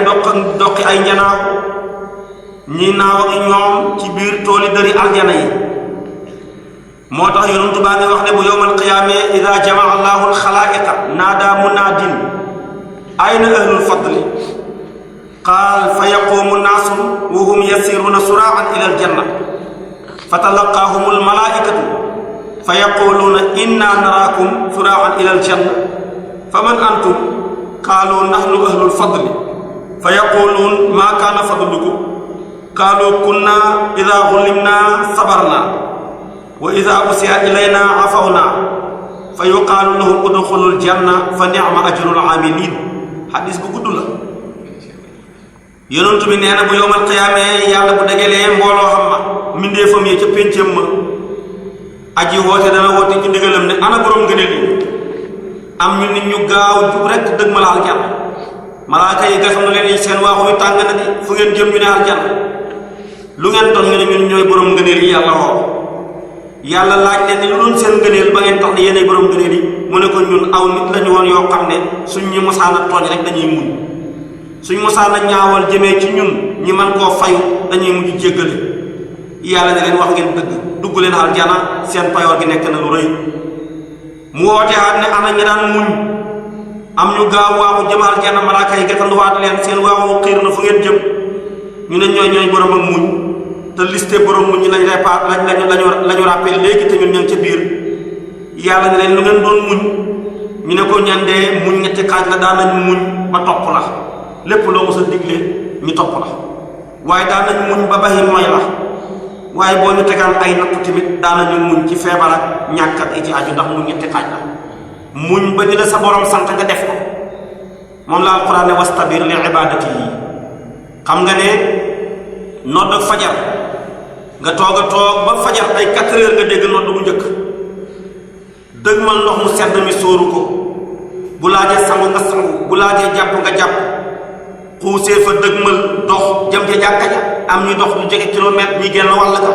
ndoqi ay njanaaw ñi naaw ak ñoom ci biir tooli dëri aljana yi moo tax yonentu baa ngi wax ne bu yowmal qiyaame ida jamaa allahu alxalaa'iqa naada munaadin ayna ahlul fadli qaal fa yaquumu naasu wa hum yasiruuna suraan ila aljanna fa talaqaahum almalaaikatu fa yaquluuna inna naraakum suraan ila aljanna fa man antum qaalu nahnu ahlul fadli fa yaquluun maa kaana fadlukum qaalu kunna ida gullimna sabarna wa ida usiya ilayna afawna fa yuqaalu lahum udxulul janna fa ni'ma ajrul aamiliin xadis bu gudd la yonentu bi nee na bu yowmal qiyaamee yàlla bu dajalee mbooloo xam ma mbindeefam yi ca péncam ma aji woote dana woote ci ndigalam ne ana borom ngëneel yi am ñu nit ñu gaaw jub rek dëgg ma la aljanna malaaka yi gasam na leen seen waaxu wi tàng na di fu ngeen jëm ñu ne aljanna lu ngeen doon ñu ne ñun ñooy borom ngëneel yi yàlla woo yàlla laaj leen ne lu doon seen ngëneel ba ngeen tax ne yéenay borom ngëneel yi mu ne ko ñun aw nit lañu woon yoo xam ne suñ ñu mosaana tooñ rek dañuy muñ suñ mosaana ñaawal jëmee ci ñun ñi man koo fayu dañuy mujj jéggale yàlla ne leen wax ngeen dëgg dugg leen aljana seen payoor gi nekk na lu rëy mu woote aat ne ana ñi daan muñ am ñu gaaw waaxu jëm aljanna malaaka yi gàttanduwaat leen seen waaxu xiir na fu ngeen jëm ñu ne ñooy borom ak muñ te liste borom muñ ñi lañ lañu rappel léegi te ñun ña ngi ca biir yàlla ne leen lu ngeen doon muñ ñu ne ko ñandee muñ ñetti xaaj la daan nañu muñ ba topp la lépp loo mos a digle ñu topp la waaye daan nañu muñ ba baxi mooy la waaye boo ñu tegaan ay natt tamit daan nañu muñ ci feebar ak ñàkk ak ci aju ndax muñ ñetti xaaj la muñ ba dina sa borom sant nga def ko moom la alquran ne wastabir li ibadati yi xam nga ne nodd ak fajar nga toog a toog ba fajar ay 4 heures nga dégg nodd bu njëkk dëgg man ndox mu sedd mi sóoru ko bu laajee sangu nga sangu bu laajee jàpp nga jàpp xuusee fa dëgmal dox jëm ca jàkka ja am ñu dox lu jege kilomètre ñi genn wàll ka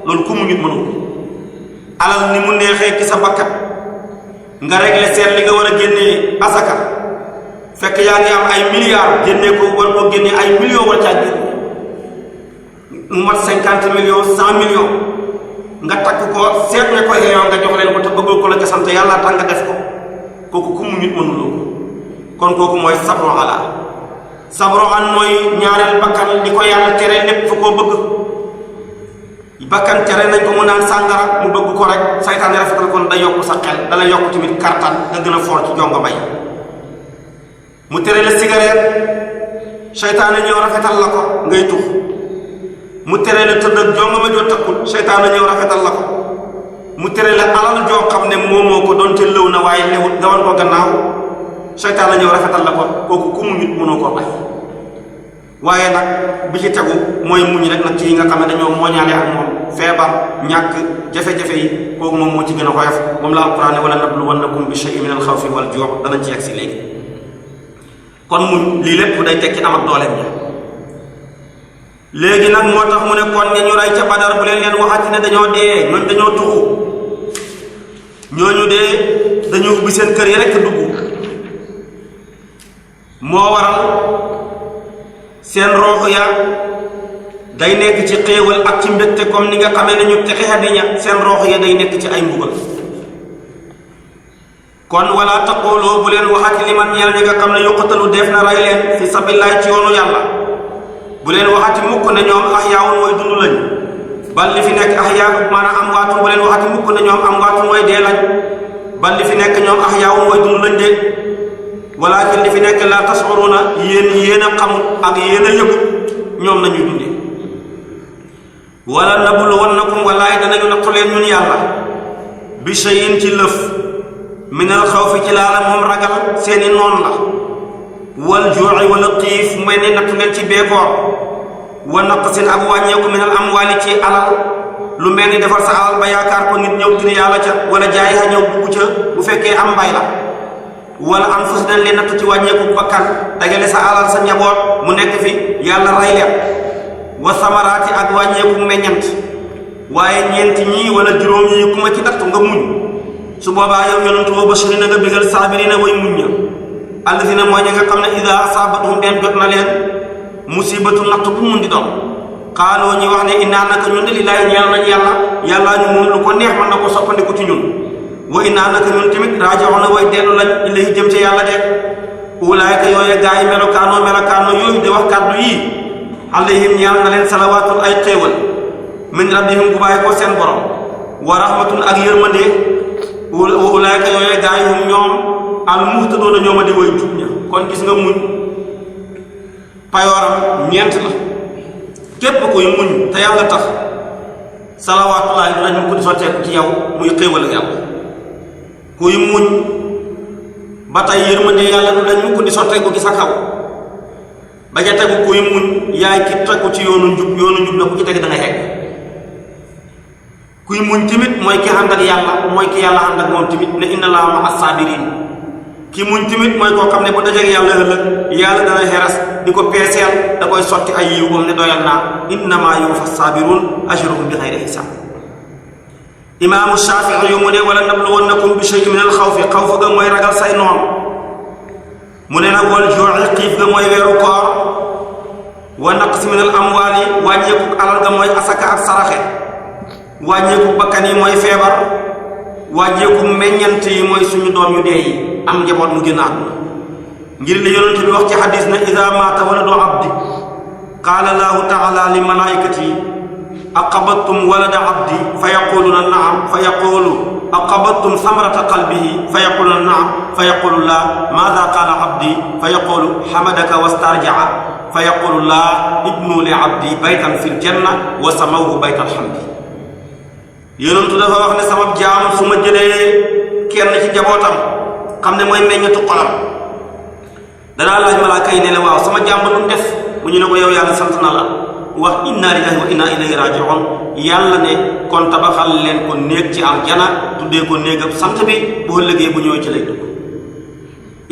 loolu ku mu nit mënu alal ni mu neexee ci sa bakkat nga réglé seet li nga war a génnee asaka fekk yaa ngi am ay milliards génnee ko war ko génnee ay millions war caa génne mu mat 50 millions 100 millions nga takk ko seet ne ko yeeyoo nga jox leen ko te bëggul ko la ca sant yàlla tax nga def ko kooku ku mu nit mënuloo ko kon kooku mooy sabro ala sabro an mooy ñaareel bakkan di ko yàlla tere lépp fa koo bëgg bakkan tere nañ ko mu naan sàngara mu bëgg ko rek saytaane rafetal kon da yokk sa xel dala yokk tamit kartan nga gën a foor ci jongo bay mu tere la cigarette saytaane ñëw rafetal la ko ngay tux mu tere la tëdd ak jongo ma joo takkul saytaane ñëw rafetal la ko mu tere la alal joo xam ne moomoo ko doon te lëw na waaye lewut nga wan ko gannaaw saytaane ñëw rafetal la ko kooku ku mu nit mënoo ko bay waaye nag bi ci tegu mooy muñ rek nag ci yi nga xam ne dañoo mooñaale ak moom feebar ñàkk jafe-jafe yi kooku moom moo ci gën a xoyof moom la alquran ne wala nabluwannakum bi shay'in min al xawfi wal juu danañ ci yegg si léegi kon muñ lii lépp day tekki am ak dooleem ña léegi nag moo tax mu ne kon ña ñu rey ca Badar bu leen waxati ne dañoo dee ñooñ dañoo tuxu ñooñu dee dañoo ubbi seen kër yi rek dugg moo waral seen roox ya day nekk ci xéewal ak ci mbégte comme ni nga xamee ne ñu texe hadiña seen roox ya day nekk ci ay mbugal kon wala taqulu bu leen waxati li man ñeel ñi nga xam ne yuqatalu def na rey leen fi sabilillahi ci yoonu yàlla bu leen waxati mukk ne ñoom ahyaawun way dund lañ bal li fi nekk ahyaa maanaam am waatun bu leen waxati mukk ne ñoom am waatun way dee lañ bal li fi nekk ñoom ahyaawun way dund lañ de walakin li fi nekk la tashuruna yéen a xamul ak yéen a yëgut ñoom nañuy dundee wala nabluwannakum walaay danañu nattu leen ñun yàlla bi shay'in ci lëf minal xawfi ci laala moom ragal seeni noon la wal juu'i wala xiif mel ni nattu leen ci beekoor wa naqsin ak wàññeeku minal amwaali ci alal lu mel ni defar sa alal ba yaakaar ko nit ñëw dina yàlla ca wala jaay xa ñëw dugg ca bu fekkee am mbay la wala anfus dañ leen nattu ci wàññeeku bakkan dagale sa alal sa njaboot mu nekk fi yàlla rey leen wa samaraati ak wàññeeku meññant waaye ñeenti ñii wala juróom yi ku ma ci nattu nga muñ su boobaa yow yonentu wa bashirina nga bigal saabirina way muñ ña alladina mooy ñi nga xam ne ida asaabathum dem jot na leen musibatu nattu bu mun di doon xaaloo ñi wax ne innaa naka ñun de lillaahi ñeel nañ yàlla ñu moom lu ko neex mën na ko soppandiku ci ñun wa innaa naka ñun tamit raaji'uuna way dellu lañ ilayhi jëm ca yàlla de ulaayka yooye gaa yi melokaano yooyu de wax kàddu yii alayhim ñeel na leen salawaatun ay xéewal min rabbihim bu bàyyi ko seen borom wa rahmatun ak yërmande wa ulaayka yooye gaa yi hum ñoom al muhtadoona ñooma di way jub ña kon gis nga muñ payooram ñeent la képp kuy muñ te yàlla tax salawaatullaahi dinañ ko di sotteeku ci yow muy xéewal ak yàlla kuy muñ ba tey yërmande yàlla dinañ ko di sotteeku ci sa kaw ba ca tegu kuy muñ yaay ki tegu ci yoonu njub la ku ci teg da nga xegg kuy muñ tamit mooy ki ànd ak yàlla mooy ki yàlla ànd ak moom tamit ne inna laaha ma'a saabiriin ki muñ tamit mooy koo xam ne bu dajeeg yàlla ëllëg yàlla dana xeras di ko peeseel da koy sotti ay yiw bam ne doyal naa innamaa yuwaffa saabiruun ajrahum bi xayri hisaab imaamu Shaafi'i yu mu ne wala nabluwannakum bi shay'in min al xawfi xawf ga mooy ragal say noon mu ne nag wal juu'i xiif ga mooy weeru koor wa naqsi min al amwaali wàññeeku alal ga mooy asaka ak saraxe wàññeeku bakkan yi mooy feebar wàññeeku meññant yi mooy suñu doom yu dee yi am njaboot mu génn àdduna ngir li yonent bi wax ci xadis na ida maata waladu abdi qaala allahu taala li malaikati aqabattum walada abdi fa yaquluna naam fa yaqulu aqabattum samrata qalbihi fa yaquluna naam fa yaqulu la maada qaala abdi fa yaqulu hamadaka wastarjaa fa yaqulu la ibnu li abdi baytan fi ljanna wa samawhu bayt alhamdi yonentu dafa wax ne sama jaam su ma jëlee kenn ci jabootam xam ne mooy meññatu xolam danaa laaj malaaka yi ne la waaw sama jaam ba nu def mu ñu ne ko yow yàlla sant na la wax inna lillahi wa inna ilayhi raji'un yàlla ne kon tabaxal leen ko néeg ci aljana tuddee ko néegam sant bi boo liggéey bu ñëwee ci lay dugg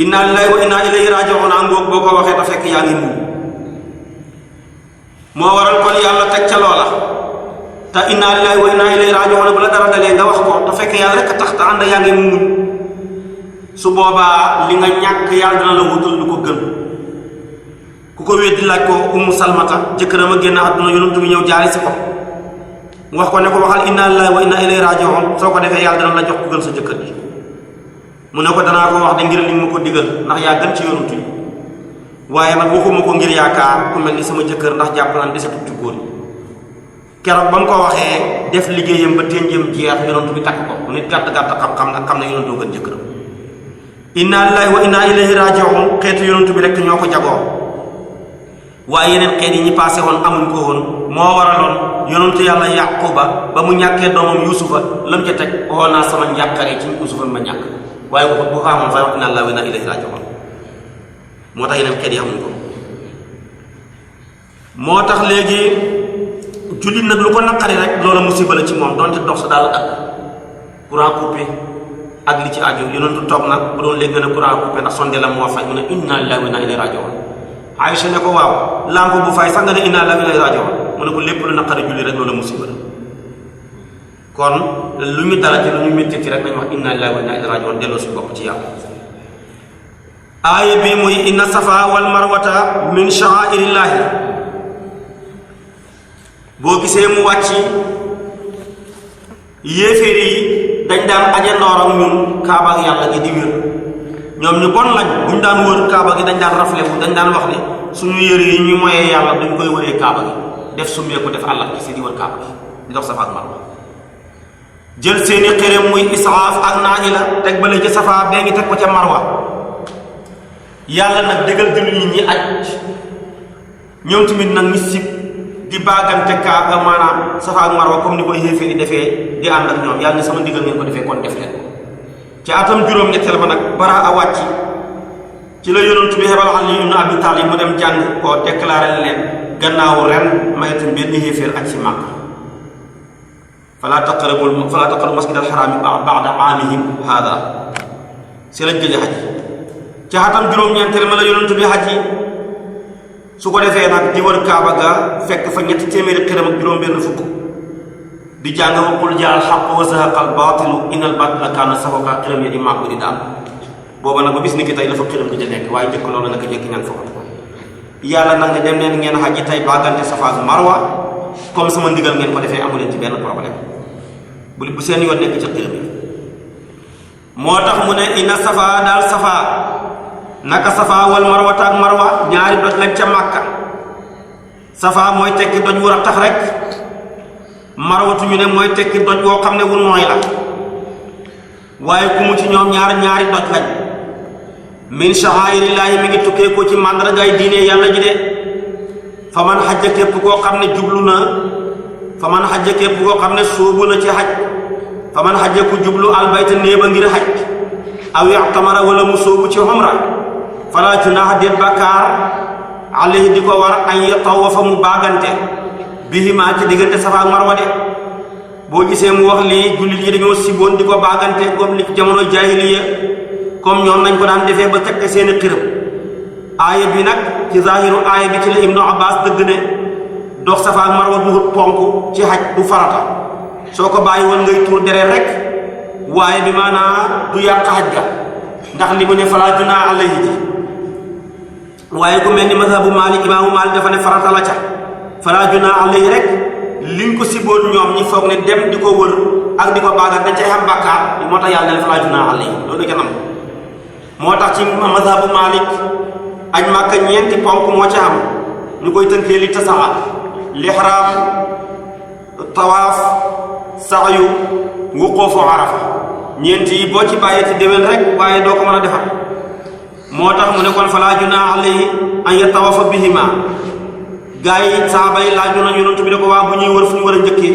inna lillahi wa inna ilayhi raji'un angoog boo ko waxee te fekk yaa ngi muñ moo waral kon yàlla teg ca loola te inna lillahi wa inna ilayhi raji'un bu la dara dalee nga wax ko te fekk yàlla rek a tax te ànd yaa ngi muñ su boobaa li nga ñàkk yàlla dina la wutal lu ko gën ku ko weddi laaj ko ummu salmata jëkkëram a génn àdduna yonent bi ñëw jaari si ko wax ko ne ko waxal inna lillahi wa inna ilayhi raji'un soo ko defee yàlla dana la jox ku gën sa jëkkër ji mu ne ko danaa ko wax de ngir li ma ko digal ndax yaa gën ci yonent yi waaye nag waxuma ko ngir yaakaar ku mel ni sama jëkkër ndax jàpp naan desatu ci góor yi keroog ba mu ko waxee def liggéeyam ba ténjëm jeex yonent bi takk ko nit gàtt gàtt xam-xam nag xam ne yonentoo gën jëkkëram inna lillahi wa inna ilayhi raji'un xeetu yonent bi rek ñoo ko jagoo waaye yeneen xeet yi ñi passé woon amuñ ko woon moo waraloon yonentu yàlla yaquba ba mu ñàkkee doomam yusufa lam ca teg oo naa sama njàqare ci yusufa ma ñàkk waaye bu xaamoon fay wax inna lillahi wa inna ilayhi raji'un moo tax yeneen xeet yi amuñ ko moo tax léegi jullit nag lu ko naqari rek loola musiba la ci moom donte dox sa daal ak courant coupé ak li ci aju yonentu toog nag bu doon léegi gën a courant coupé ndax sonde la moo fay mu ne inna lillahi wa inna ilayhi raji'un Aïcha ne ko waaw lampe bu fay sax nga ne inna lillahi wa inna ilayhi raji'un mu ne ko lépp lu naqari julli rek loolu musiba la kon lu ñu dara ci lu ñu métti ci rek nañ wax inna lillahi wa inna ilayhi raji'un delloo si bopp ci yàlla aaya bi muy inna safa wal marwata min sha'airillahi boo gisee mu wàcc yéeféer yi dañ daan aje ndoor ak ñun kaaba ak yàlla gi di wér ñoom ñu bon lañ buñ daan wër kaaba gi dañ daan rafle fu dañ daan wax ne suñu yëre yi ñu moyee yàlla dañ koy wëree kaaba gi def summee ko def àllax gi si di wër kaaba gi di dox safa ak marwa jël seeni xërëm muy israaf ak naajila teg bale ci safa bee ngi teg ko ca marwa yàlla nag dëggal jullit ñi aj ñoom tamit nag ñu sib di baagante kaaba maanaam safa ak marwa comme ni koy xéefee di defee di ànd ak ñoom yàlla ne sama ndigal ngeen ko defee kon def leen ko ci atam juróom-ñetteel ba nag bara a wàcc ci la yonent bi xebal Ali ibn Abi Talib mu dem jàng koo déclaré leen gannaaw ren mayatuñ benn xéeféer aj si màkk fala taqrabu masjid al haram ba'da aamihim hada si lañ gëj a xaj ci atam juróom-ñeenteel ma la yonent bi xaj yi su ko defee nag di wër kaaba ga fekk fa ñetti téeméeri xërëm ak juróom-benn fukk di jàng wa qul jaa al haqq wa zahaqa al baatilu inna al baatila kaana zahuuqa xërëm ya di màgg di daal booba nag ba bis ni ki tey dafa xërëm di nekk waaye njëkk loolu nag jekki ñaan foofu yàlla nag ne dem leen ngeen xaj tey baagante safa ak marwa comme sama ndigal ngeen ko defee amu leen ci benn problème bu seen yoon nekk ci xërëm yi moo tax mu ne inna safa daal safa naka safa wal marwata ak marwa ñaari doj lañ ca màkka safa mooy tekki doj wu rattax rek marwatu ñu ne mooy tekki doj woo xam ne wu nooy la waaye ku mu ci ñoom ñaari doj lañ min sha'airillaahi mi ngi tukkee ko ci màndargaay diine yàlla ji de fa man xajja képp koo xam ne jublu na fa man xajja képp koo xam ne sóobu na ci xaj fa man xajja ku jublu albayta néeba ngir xaj aw i'tamara wala mu sóobu ci umra fala junaaha déet bakkaar alayhi di ko war an yatawafa mu baagante bihimaa ci diggante safa ak marwa de boo gisee mu wax lii jullit yi dañoo siboon di ko baagante comme li jamono jaahiliya comme ñoom nañ ko daan defee ba teg seeni xërëm aaya bi nag ci zahiru aaya bi ci la Ibnu Abbas dëgg ne dox safa ak marwa duhut ponk ci xaj du farata soo ko bàyyi woon ngay tuur deret rek waaye bi maanaa du yàq xaj ga ndax li mu ne falaa junaaha alayhi ji waaye ku mel ni mazhabu Maalik imaamu Maalik dafa ne farata la ca falaa junaaha alayhi rek liñ ko siboon ñoom ñi foog ne dem di ko wër ak di ko baagal dañ cay xam bàkkaar moo tax yàlla ne falaa junaaha alayhi loolu da ca nam moo tax ci mazhabu Malik aj Màkka ñeenti ponk moo ci am ñu koy tënkee li tasaa lihraam tawaaf sa'yu wuquufu arafa ñeenti yi boo ci bàyyee ci déwén rek waaye doo ko mën a defar moo tax mu ne kon falaa junaaha alayhi an yatawafa bihima gaa yi saaba yi laaju na yonent bi ne ko waa bu ñuy wër fu ñu war a njëkkee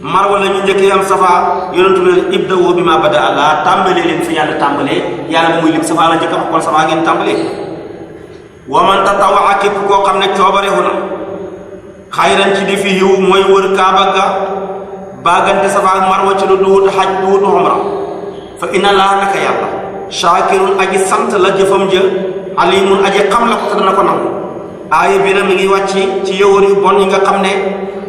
marwa la ñu njëkkee am safa yonent bi ne ibda'u bima bada Allah tàmbalee leen fi yàlla tàmbalee yàlla bu muy lim safa la njëkk a kon safa ngeen tàmbalee wa man tatawaa képp koo xam ne coobarewu na xayran ci defi yiw mooy wër kaaba ga baagante safa ak marwa ci lu duut xaj duut umra fa inna laa naka yàlla shaakirun aji sant la jëfam jë alimun aji xam la ko te dana ko nangu aaya bi na mi ngi wàcc ci yëwër yu bon yi nga xam ne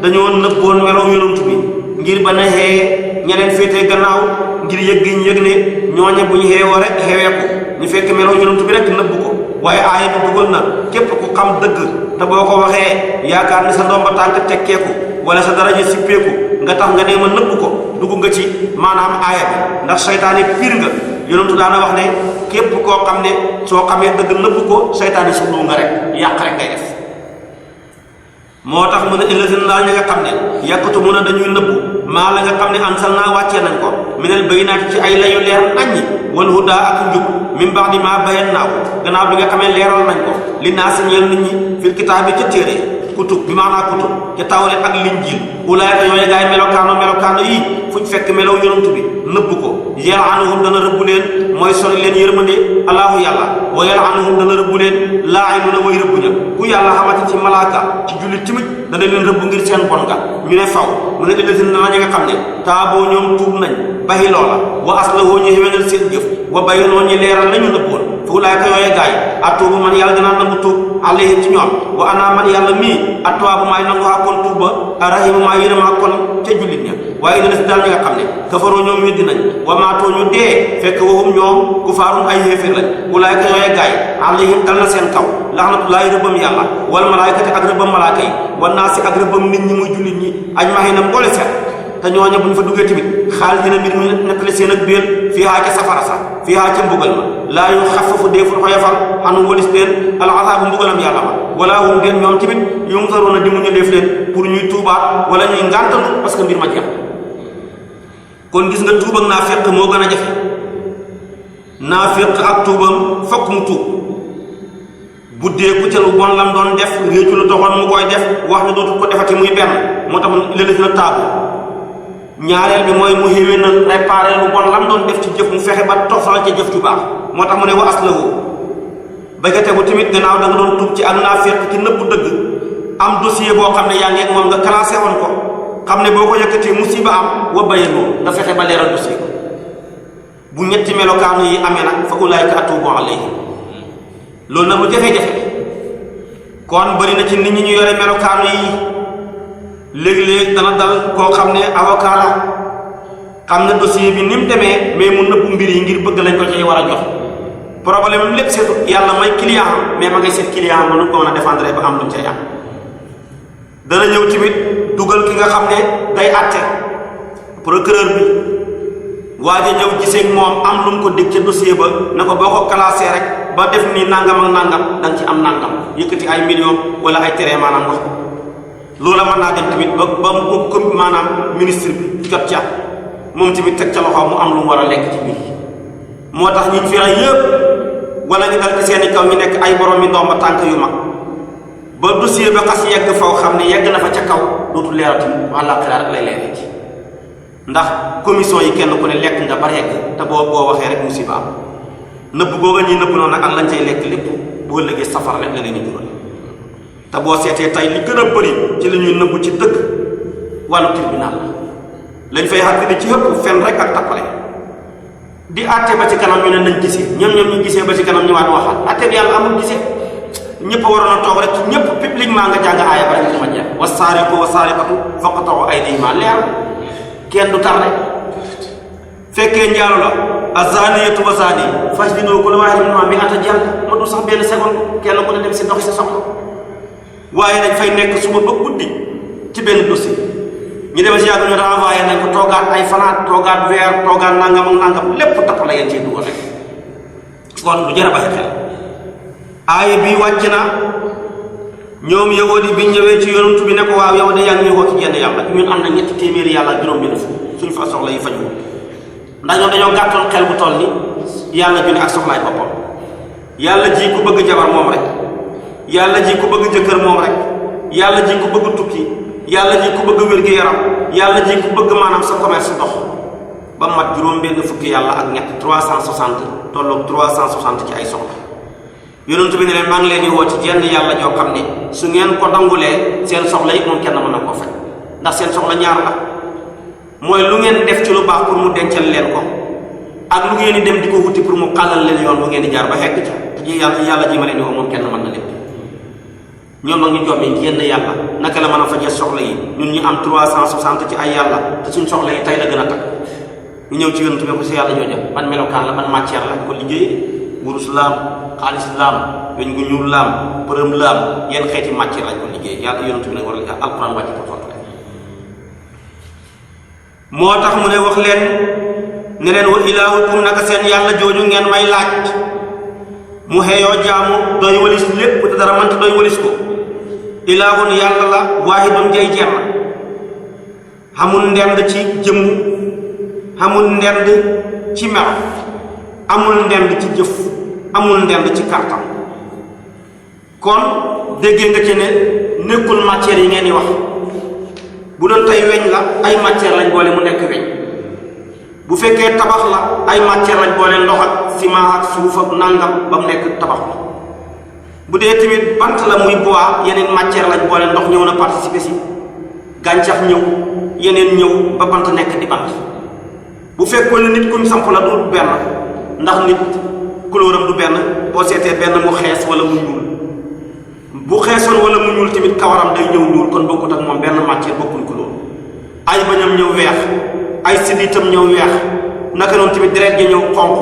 dañoo nëbboon melow yonent bi ngir ba na xee ñeneen féetee gannaaw ngir yëg gi ñu yëg ne ñooñe bu ñu xeewoo rek xewee ko ñu fekk melow yonent bi rek nëbb ko waaye aaya bi dugal na képp ku xam dëgg te boo ko waxee yaakaar ni sa ndomba tànk tekkeeku wala sa daraja sippeeku nga tax nga nee ma nëbb ko dugg nga ci maanaam aaya bi ndax seytaane piir nga yonentu daana wax ne képp koo xam ne soo xamee dëgg nëbb ko seytaane su nga rek yàq rek ngay def moo tax mu ne illazina daal ñi nga xam ne yàkkatu mun a dañuy nëbb maa la nga xam ne ansal naa wàccee nañ ko minal bayyinaati ci ay layu leer naññi wal hudaa ak njub min ba'di maa bayyannaa ko gannaaw bi nga xamee leeral nañ ko li naasi ñeel nit ñi fil kitaabi ca téere kutub bi maanaa kutub ca tawreet ak linjiil ulaayka yooyu gaay melokaano yi fuñ fekk melow yonent bi nëbb ko yal'anuhum dana rëbbu leen mooy sori leen yërmande allahu yàlla wa yal'anuhum dana rëbbu leen laa'inuuna way rëbbu ña ku yàlla xamante ci malaaka ci jullit timit dana leen rëbb ngir seen bon nga ñu ne faw mu ne illazina dana ñi nga xam ne taaboo ñoom tuub nañ bayi loola wa aslahoo ñu xewenal seen jëf wa bayanoo ñi leeral lañu nëbboon fa ulaayka yooyu gaay atuubu man yàlla dinaa nangu tuub alayhim ci ñoom wa ana man yàlla mii atwaabu maay nangu haa kon tuub ba arahimu maa yërëm haa kon ca jullit ña waaye dina si daal ñi nga xam ne kafaroo ñoom weddi nañ wa maatoo ñu dee fekk waxum ñoom kufaarun ay xéeféer lañ ulaayka yooyu gaay alayhim dal na seen kaw laxnatullaahi rëbbam yàlla wal malaayikati ak rëbbam malaaka yi wan naasi ak rëbbam nit ñi muy jullit ñi ajmahiina mboole seet te ñooña bu ñu fa duggee tamit xaal dina mbir mi nettali seen ak biir fii haa ca safara sa fii haa ca mbugal ma laa yu xafafu deeful xoyofal xanu walis leen al azaabu mbugalam yàlla ma wala hum den ñoom tamit yunzaruuna di mu ñu def leen pour ñuy tuubaat wala ñuy ngàntalu parce que mbir ma jeex kon gis nga tuub ak naafiq moo gën a jafe naafiq ak tuubam fokk mu tuub buddeeku ca lu bon lam doon def réccu lu doxoon mu koy def wax ne dootul ko defati muy benn moo tax léeg-léeg na taabu ñaareel bi mooy mu xéwee na réparé lu bon lam doon def ci jëf mu fexe ba tofal ca jëf ju baax moo tax mu ne wa aslahu ba ca tegu tamit gannaaw da nga doon tuub ci ak naafiq ci nëbbu dëgg am dossier boo xam ne yaa ngi ak moom nga classé woon ko xam ne boo ko yëkkatee musiba am wa bayanoo nga fexe ba leeral dossier ko bu ñetti melokaanu yi amee nag fa ulaayka atuubu alayhim loolu nag lu jafe-jafe kon bëri na ci nit ñi ñu yore melokaanu yi léeg-léeg dana dal koo xam ne avocat la xam ne dossier bi ni mu demee mais mu nëbbu mbir yi ngir bëgg lañ ko ci war a jox problème am lépp seetu yàlla may client mais ma ngay seet client am nu ko mën a défendre ba am lu mu cay am dana ñëw tamit dugal ki nga xam ne day àtte procureur bi waaja ñëw gisee ak moom am lu mu ko dégg ca dossier ba na ko boo ko classé rek ba def nii nangam ak nangam da nga ci am nangam yëkkati ay millions wala ay terrain maanaam wax loola mën naa dem tamit ba mu comme maanaam ministre bi jot ca moom tamit teg ca loxo mu am lu mu war a lekk ci biir moo tax ñi fi rey yëpp wala ñu dal ci seeni kaw ñu nekk ay borom yi ndomba tànk yu mag ba dossier ba xas yegg faw xam ne yegg na fa ca kaw dootul leerati àllaaxira rek lay leeree ci ndax commission yi kenn ku ne lekk nga ba yegg te boo waxee rek musiba am nëbb googa ñuy nëbb noonu nag ak lañ cay lekk lépp boo lëgee safara rek la leen di jural te boo seetee tey li gën a bëri ci li ñuy nëbb ci dëkk wàllu tribunal la lañ fay xàtte di ci ëpp fen rek ak tappale di àtte ba ci kanam ñu ne nañ gisee ñoom ñu gisee ba ci kanam ñu waat waxaat àtte bi yàlla amul gisee ñëpp waroon a toog rek ci ñëpp publiquement nga jàng aaya ba rek dama jeex wa saariqu wa saariqatu faqta'u aydihimaa leer kenn du tarle fekkee njaalu la azaniyatu wa zani fajlidu kulla waahidin minhumaa mi'ata jalda ma du sax benn seconde kenn ku ne dem si doxi sa soxla waaye dañ fay nekk suba ba guddi ci benn dossier ñu dem si yàgg ñu renvoyé nañ ko toogaat ay fanaat toogaat weer toogaat nangam ak nangam lépp tappale yéen ciy dugal rek kon lu jara bàyyi xel aaya bi wàcc na ñoom yahudi bi ñëwee ci yonent bi ne ko waaw yow de yaa ngi woo ci jenn yàlla ñun am na ñetti téeméeri yàlla ak juróom benn fukk suñ fa soxla yi faju ndax ñoom dañoo gàttoon xel bu toll ni yàlla ju ne ak soxlaay boppam yàlla ji ku bëgg jabar moom rek yàlla ji ku bëgg jëkkër moom rek yàlla ji ku bëgg tukki yàlla ji ku bëgg wér gi yaram yàlla ji ku bëgg maanaam sa commerce dox ba mat juróom benn fukki yàlla ak ñett 360 tolloog 360 ci ay soxla yonent bi ne leen maa ngi leen di woo ci jenn yàlla joo xam ne su ngeen ko dangulee seen soxla yi moom kenn mën na koo faj ndax seen soxla ñaar la mooy lu ngeen def ci lu baax pour mu dencal leen ko ak lu ngeen di dem di ko wuti pour mu xàllal leen yoon bu ngeen di jaar ba xegg ca te ji yàlla ji ma leen di woo moom kenn mën na lépp ñoom nag ñu jommee yenn yàlla naka la mën a fajee soxla yi ñun ñu am 360 ci ay yàlla te suñ soxla yi tey la gën a takk ñu ñëw ci yonent bi ko si yàlla jooja man melokaan la man matière la ko liggéeyee wurus laam xaalis laam weñ gu ñuul laam përëm laam yenn xeeti matière lañ ko liggéey yàlla yonent bi nag war a alquran wàcc ko tontu moo tax mu ne wax leen ne leen wa ilaahukum naka seen yàlla jooju ngeen may laaj mu xeeyoo jaamu doy walis lépp te dara mënta doy walis ko ilaahun yàlla la waahidun jay jenn xamul ndend ci jëmm xamul ndend ci melo amul ndend ci jëf amul ndend ci kartam kon déggee nga ci ne nekkul matière yi ngeen di wax bu doon tey weñ la ay matière lañ boole mu nekk weñ bu fekkee tabax la ay matière lañ boole ndox ak ciment ak suuf ak nangam ba mu nekk tabax la bu dee tamit bant la muy bois yeneen matière lañ boole ndox ñëw na participer si gàncax ñëw yeneen ñëw ba bant nekk di bant bu fekkoon ne nit kuñ samp la du benn ndax nit couleuram du benn boo seetee benn mu xees wala mu ñuul bu xeesoon wala mu ñuul tamit kawaram day ñëw ñuul kon bokkut ak moom benn matière bokkuñ couleur ay bañam ñëw weex ay siddiitam ñëw weex naka noonu tamit deret ja ñëw xonq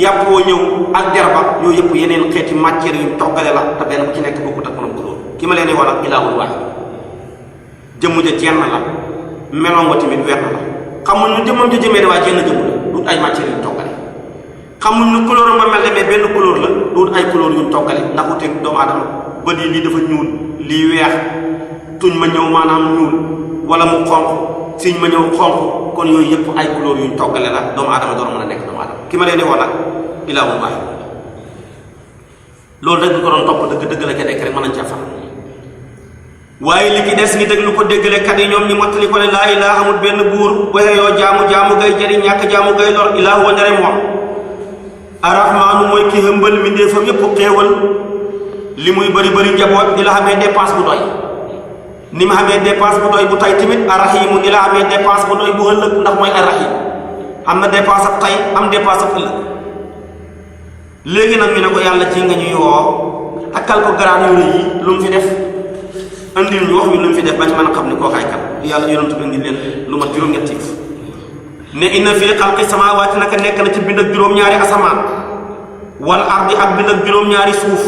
yàpp woo ñëw ak derba yooyu yëpp yeneen xeeti matière yuñ toggale la te benn bu ci nekk bokkut ak moom couleur ki ma leen di wax ak ilaahul waahid jëmm ja jenn la meloom wa tamit wenn la xamuñ nu jëmmam ja jëmee de waaye jenn jëmm la du ay matière yuñ toggale xamuñ nu couleur ma mel ne mais benn couleur la du ay couleur yuñ toggale ndax wuteeg doomu aadama bët yi lii dafa ñuul lii weex tuñ ma ñëw maanaam ñuul wala mu xonq siñ ma ñëw xonq kon yooyu yëpp ay couleur yuñ toggale la doomu aadama door mën a nekk doomu aadama ki ma leen di wax nag ilaahul waahid loolu rek ñu ko doon topp dëgg la ca nekk rek mën nañ ca far waaye li ki des ngi déglu ko déggale kat yi ñoom ñi mottali ko ne laa ilaaha amul benn buur waxe yoo jaamu gay jëriñ ñàkk jaamu gay lor ilaahu wa ndere moom arrahmaanu mooy ki hëmbal mbindeefam yépp xéewal li muy bëri njaboot ni la xamee dépense bu doy ni ma xamee dépense bu doy bu tay tamit arrahimu ni la xamee dépense bu doy bu ëllëg ndax mooy arrahim am na dépense ab tay am dépense ab ëllëg léegi nag ñu ne ko yàlla ci nga ñuy woo takkal ko garaan yu rëy yi lu mu fi def andil ñu wax ñu lu mu fi def ba ci mën a xam ne koo kaay kat yàlla yonent bi ngi leen lu mat juróom-ñetti ne inna fii xalqi samaawaati naka nekk na ci bind ak juróom-ñaari asamaan wal ardi ak bind ak juróom-ñaari suuf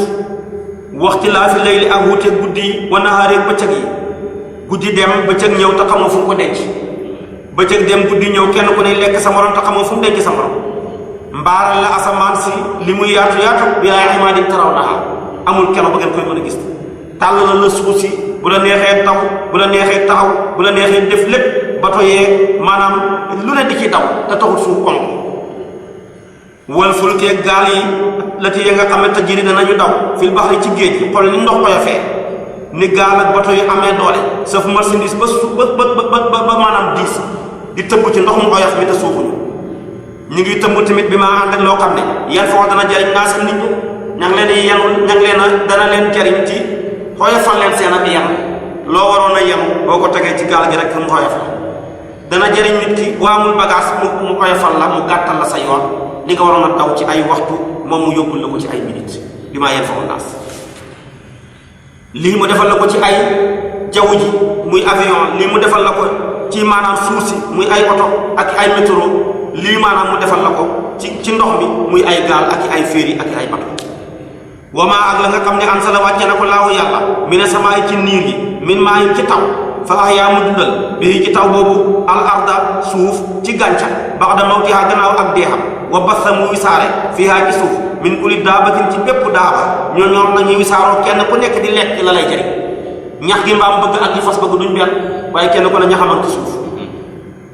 waxtilaafi layli ak wuuteeg guddi yi wa nahaari ak bëccëg yi guddi dem bëccëg ñëw te xamoo fu mu ko denc bëccëg dem guddi ñëw kenn ku ne lekk sa morom te xamoo fu mu denc sa morom mbaaral la asamaan si li muy yaatu bi ay imaadin taraw naha amul kenn ba ngeen koy mën a gis tàll la suuf si bu la neexee taw bu la neexee taxaw bu la neexee def lépp bato yee maanaam lu ne di ci daw te taxul suuf onk wal fulkee gaal yi la ti ya nga xam ne tajiri danañu daw fil baxri ci géej gi xool ni ndox oyofee ni gaal ak bato yu amee doole saf marchandise ba maanaam diis di tëbb ci ndox mu oyof mi te suufuñu ñu ngi tëmb tamit bi maa ànd ak loo xam ne yan foo dana jariñ naa seen nit ñi ña ngi leen di yenu ña ngi leen a dana leen jariñ ci xoyofal leen seen ak yan loo waroon a yenu boo ko tegee ci gaal gi rek mu xoyof la dana jariñ nit ki bu amul bagage mu xoyofal la mu gàttal la sa yoon li nga waroon a daw ci ay waxtu moom mu yóbbul la ko ci ay minutes bi maa yan foo naas lii mu defal la ko ci ay jaww ji muy avion lii mu defal la ko ci maanaam suuf si muy ay oto ak ay métro lii maanaam mu defal la ko ci ndox mi muy ay gaal ak ay féeri ak ay bato wamaa ak la nga xam ne ansala wàcce na ko laahu yàlla mi ne samaay ci niir yi min maa yi ci taw fa ahyaa mu dundal bii ci taw boobu al arda suuf ci gàncax ba'da mawtihaa gannaaw ak deexam wa bassa mu wisaare fiihaa ci suuf min kulli daabatin ci bépp daaba ñoom nag ñuy wisaaroo kenn ku nekk di lekk la lay jëriñ ñax gi mbaam bëgg ak yi fas bëgg duñ benn waaye kenn ku ne ñaxamal ci suuf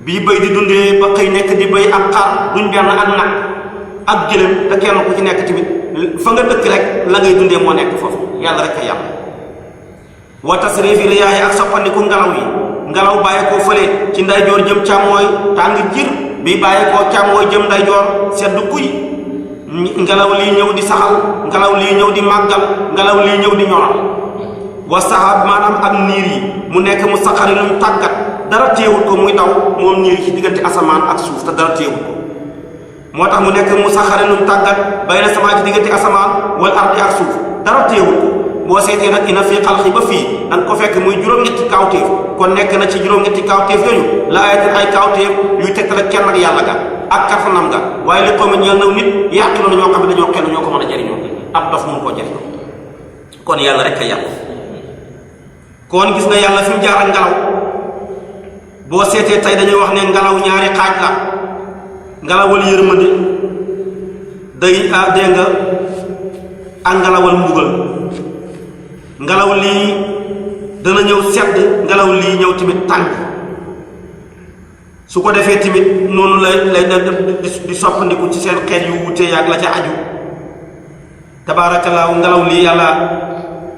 bii bëy di dundee ba xëy nekk di bëy ak xar duñ benn ak nag ak gëlëm te kenn ku ci nekk tamit fa nga dëkk rek la ngay dundee moo nekk foofu yàlla rek a yàlla wa tasrifi riyaahi ak soppandiku ngelaw yi ngelaw bàyyi koo fële ci ndeyjoor jëm càmmooy tàng jir bii bàyyi koo càmmooy jëm ndeyjoor sedd kuy ngelaw lii ñëw di saxal ngelaw lii ñëw di màggal ngelaw lii ñëw di ñoral wa saxaab maanaam ak niir yi mu nekk mu saxari lu mu tàggat dara téewul ko muy daw moom niir yi ci diggante asamaan ak suuf te dara téewul ko moo tax mu nekk mu saxari lu mu tàggat bayna samaa ci diggante asamaan wal ardi ak suuf dara téewul ko boo seetee nag ina fii xalqi ba fii danga ko fekk muy juróom-ñetti kaawteef kon nekk na ci juróom-ñetti kaawteef yooyu la ayatin ay kaawteef yuy tegtal ak kenn ak yàlla ga ak kattanam ga waaye li xaw ma ñeel naw nit yàqiloona ñoo xam ne dañoo xel ñoo ko mën a jariñoo ab dof mun koo jariñoo kon yàlla rek a yàlla kon gis nga yàlla fi mu jaar ak ngelaw boo seetee tey dañuy wax ne ngelaw ñaari xaaj la ngelawal yërmande day dégg nga ak ngelawal mbugal ngelaw lii dana ñëw sedd ngelaw lii ñëw tamit tàng su ko defee tamit noonu lay di soppandiku ci seen xeet yu wutee yaag la ca aju tabaarakallaahu ngelaw lii yàlla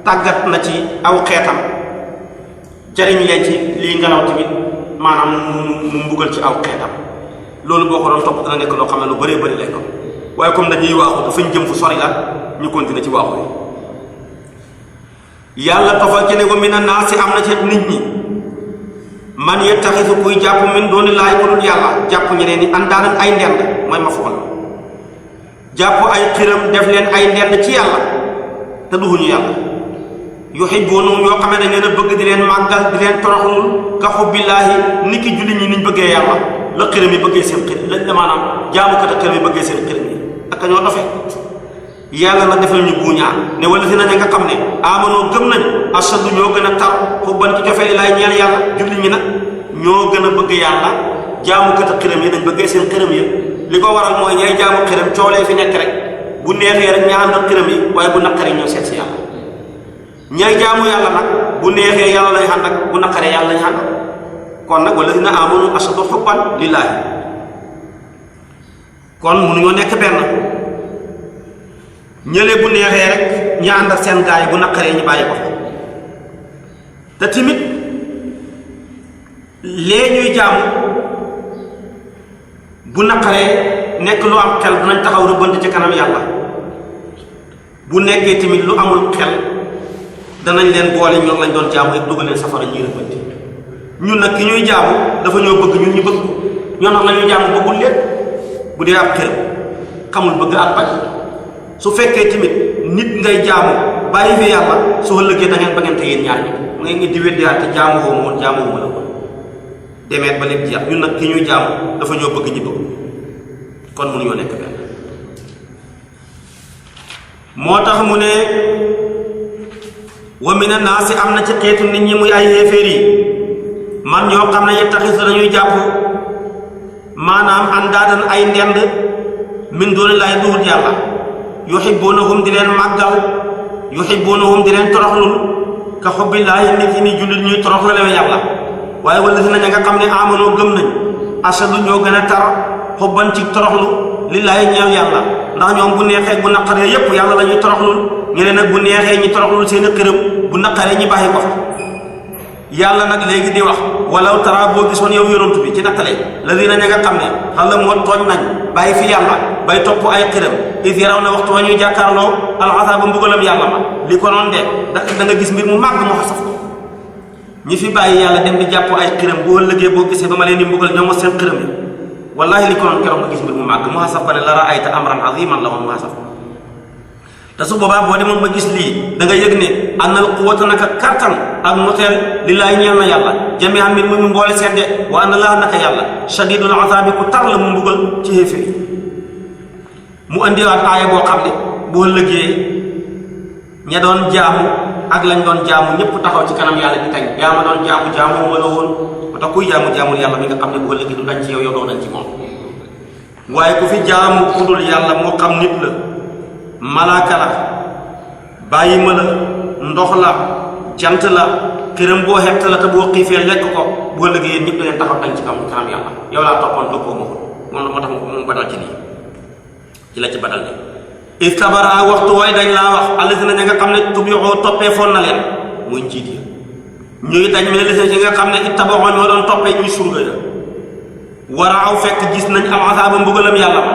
tàggat na ci aw xeetam jariñ leen ci lii ngelaw tamit maanaam mu mbugal ci aw xeetam loolu boo ko doon topp dana nekk loo xam ne lu bëree bëri lay ko waaye comme dañuy waaxu te fañ jëm fu sori la ñu continuer ci waaxu yi yàlla tofal ci ne wa mina naasi am na ci nit ñi man yettaxisu kuy jàpp min dooni laay ko dul yàlla jàpp ñeneen ni àndaanan ay ndend mooy ma fool jàpp ay xiram def leen ay ndend ci yàlla te duhuñu yàlla yuhibbuunahum yoo xam ne dañ leen a bëgg di leen màggal di leen toroxlul ka xubbillaahi ni ki julli ñi niñ bëggee yàlla la xiram yi bëggee seen xir la maanaam jaamukat ak xiram yi bëggee seen xiram yi ak ñoo dofe yàlla na defal ñu buuñaa ne wala si na ña nga xam ne amanoo gëm nañ ashaddu ñoo gën a tar xubban ci cofee laay ñeel yàlla julli ñi nag ñoo gën a bëgg yàlla jaamukat ak xiram yi dañ bëggee seen xiram yi li ko waral mooy ñay jaamu xiram coolee fi nekk rek bu neexee rek ñaan ak xiram yi waaye bu naqaree ñoo seet si yàlla ñay jaamu yàlla nag bu neexee yàlla lay ànd ak bu naqaree yàlla lañ ànd kon nag wala dina amanu ashaddu xubban lillaahi kon mënuñoo nekk benn ñële bu neexee rek ñu ànd ak seen gaay bu naqaree ñu bàyyi ko te tamit lee ñuy jaamu bu naqaree nekk lu am xel dinañ taxaw rëbbante ci kanam yàlla bu nekkee tamit lu amul xel danañ leen boole ñoom lañ doon jaamu yëpp dugal leen safara ñuy rëbbante ñun nag ki ñuy jaamu dafa ñoo bëgg ñun ñu bëgg ñoo nag la ñuy jaamu bëggul leen bu dee ab xel xamul bëgg ak bañ su fekkee tamit nit ngay jaamu bàyyi fi yàlla su ëllëgee da ngeen ba ngeen te yéen ñaar ñi mu ngeen ngi di weddiyaat te jaamu woo moon jaamu wu ma la ko demeet ba lépp jeex ñun nag ki ñuy jaamu dafa ñoo bëgg ñi bëgg kon mënuñoo nekk benn moo tax mu ne wa mina naasi am na ci xeetu nit ñi muy ay xéeféer yi man ñoo xam ne yettaxisu dañuy jàpp maanaam àndaadan ay ndend min dooni laay duhut yàlla yuhibbuunahum di leen màggal yuhibbuunahum di leen toroxlul ka xubbillaahi nit ñi jullit ñuy toroxlalewe yàlla waaye wala si na ña nga xam ne amanoo gëm nañ ashadu ñoo gën a tar xubban ci toroxlu lillaahi ñeel yàlla ndax ñoom bu neexee bu naqaree yépp yàlla la ñuy toroxlul ñeneen nag bu neexee ñi toroxlul seen i xërëm bu naqaree ñi bàyyi ko fa yàlla nag léegi di wax walaw tara boo gisoon yow yonantu bi ci nattale la dina ña nga xam ne xala moo tooñ nañ bàyyi fi yàlla bay topp ay xërëm is yaraw na waxtu wa ñuy jàkkaarloo alxasaaba mbugalam yàlla ma li ko noon de da nga gis mbir mu màgg moo xasaf ko ñi fi bàyyi yàlla dem di jàpp ay xërëm boo ëllëgee boo gisee ba ma leen di mbugal ñoom seen xërëm yi wallahi li ko noon keroog nga gis mbir mu màgg mu xasaf ko ne la raayta amran aziman la woon mu xasaf te su boobaa boo demoon ba gis lii da nga yëg ne annal quwwata naka kattan ak noteel lillaahi ñeel na yàlla jami'an mbir mu mboole seen de wa anna laaha naka yàlla shadidul azaabi ku tar la mu mbugal ci xéeféer yi mu andiwaat aaya boo xam ne boo lëggee ña doon jaamu ak lañ doon jaamu ñëpp taxaw ci kanam yàlla di kañ yaa ma doon jaamu jaamu ma la woon ba tax kuy jaamu jaamul yàlla mi nga xam ne boo lëggee du dañ ci yow yow doo dañ ci moom waaye ku fi jaamu ku dul yàlla moo xam nit la malaaka la bàyyi ma la ndox la jant la xiram boo xett la te boo xiifee lekk ko boo liggéey yéen ñëpp da leen taxaw dañ ci kanam yàlla yow laa toppoon toppoo ma ko moom la moo tax mu badal ci lii ci la ci badal ne istabara waxtu way dañ laa wax allasina ña nga xam ne tubixoo toppee foon na leen muy njiit yi ñuy dañ mel ne ñi nga xam ne ittabaxoo ñoo doon toppee ñuy surga ya waraaw fekk gis nañ am asaaba mbugalam yàlla ma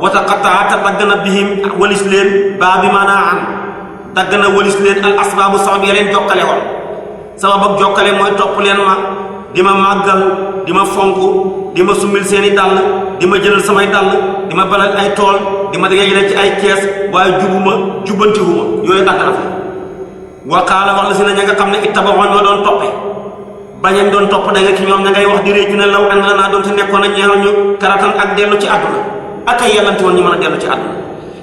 wata xattaata dagg na bihim walis leen baa bi maanaa an dagg na walis leen al asbaabu sabab ya leen jokkale woon sabab ak jokkale mooy topp leen ma di ma màggal di ma fonk di ma summil seeni dàll di ma jëlal samay dàll di ma balal ay tool di ma dajale ci ay kees waaye jubuma jubbantiwuma yooyu dagg na fa waqaala wax la si na ña nga xam ne ittabaxoon ñoo doon toppe bañañ doon topp da nga ki ñoom ña ngay wax di réccu ne law ànd la naa doon te nekkoon a ñeexal ñu karatan ak dellu ci àdduna ak ay yellanti woon ñu mën a dellu ci àdduna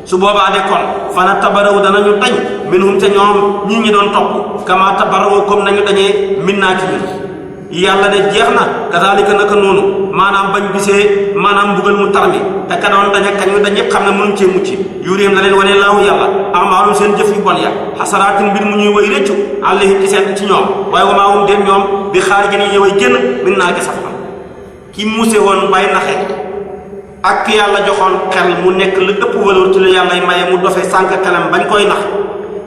su boobaa de kon fana tabaraw danañu dañ minhum te ñoom ñii ñi doon topp kama tabaraw comme nañu dañee min naa ci ñun yàlla de jeex na kazalika naka noonu maanaam bañ gisee maanaam mbugal mu tar mi te ka doon dañ ak kañ dañ ñëpp xam ne mënuñ cee mucc yuréem la leen wane laahu yàlla amaalum seen jëf yu bon ya xasaraatin mbir mu ñuy way réccu àllihim ci seen ci ñoom waaye wamaawum den ñoom bi xaar gi ni ñëway génn min naa gi safam ki muuse woon bay naxe ak yàlla joxoon xel mu nekk lu ëpp valeur ci lu yàlla maye mu dofee sànq xelam bañ koy nax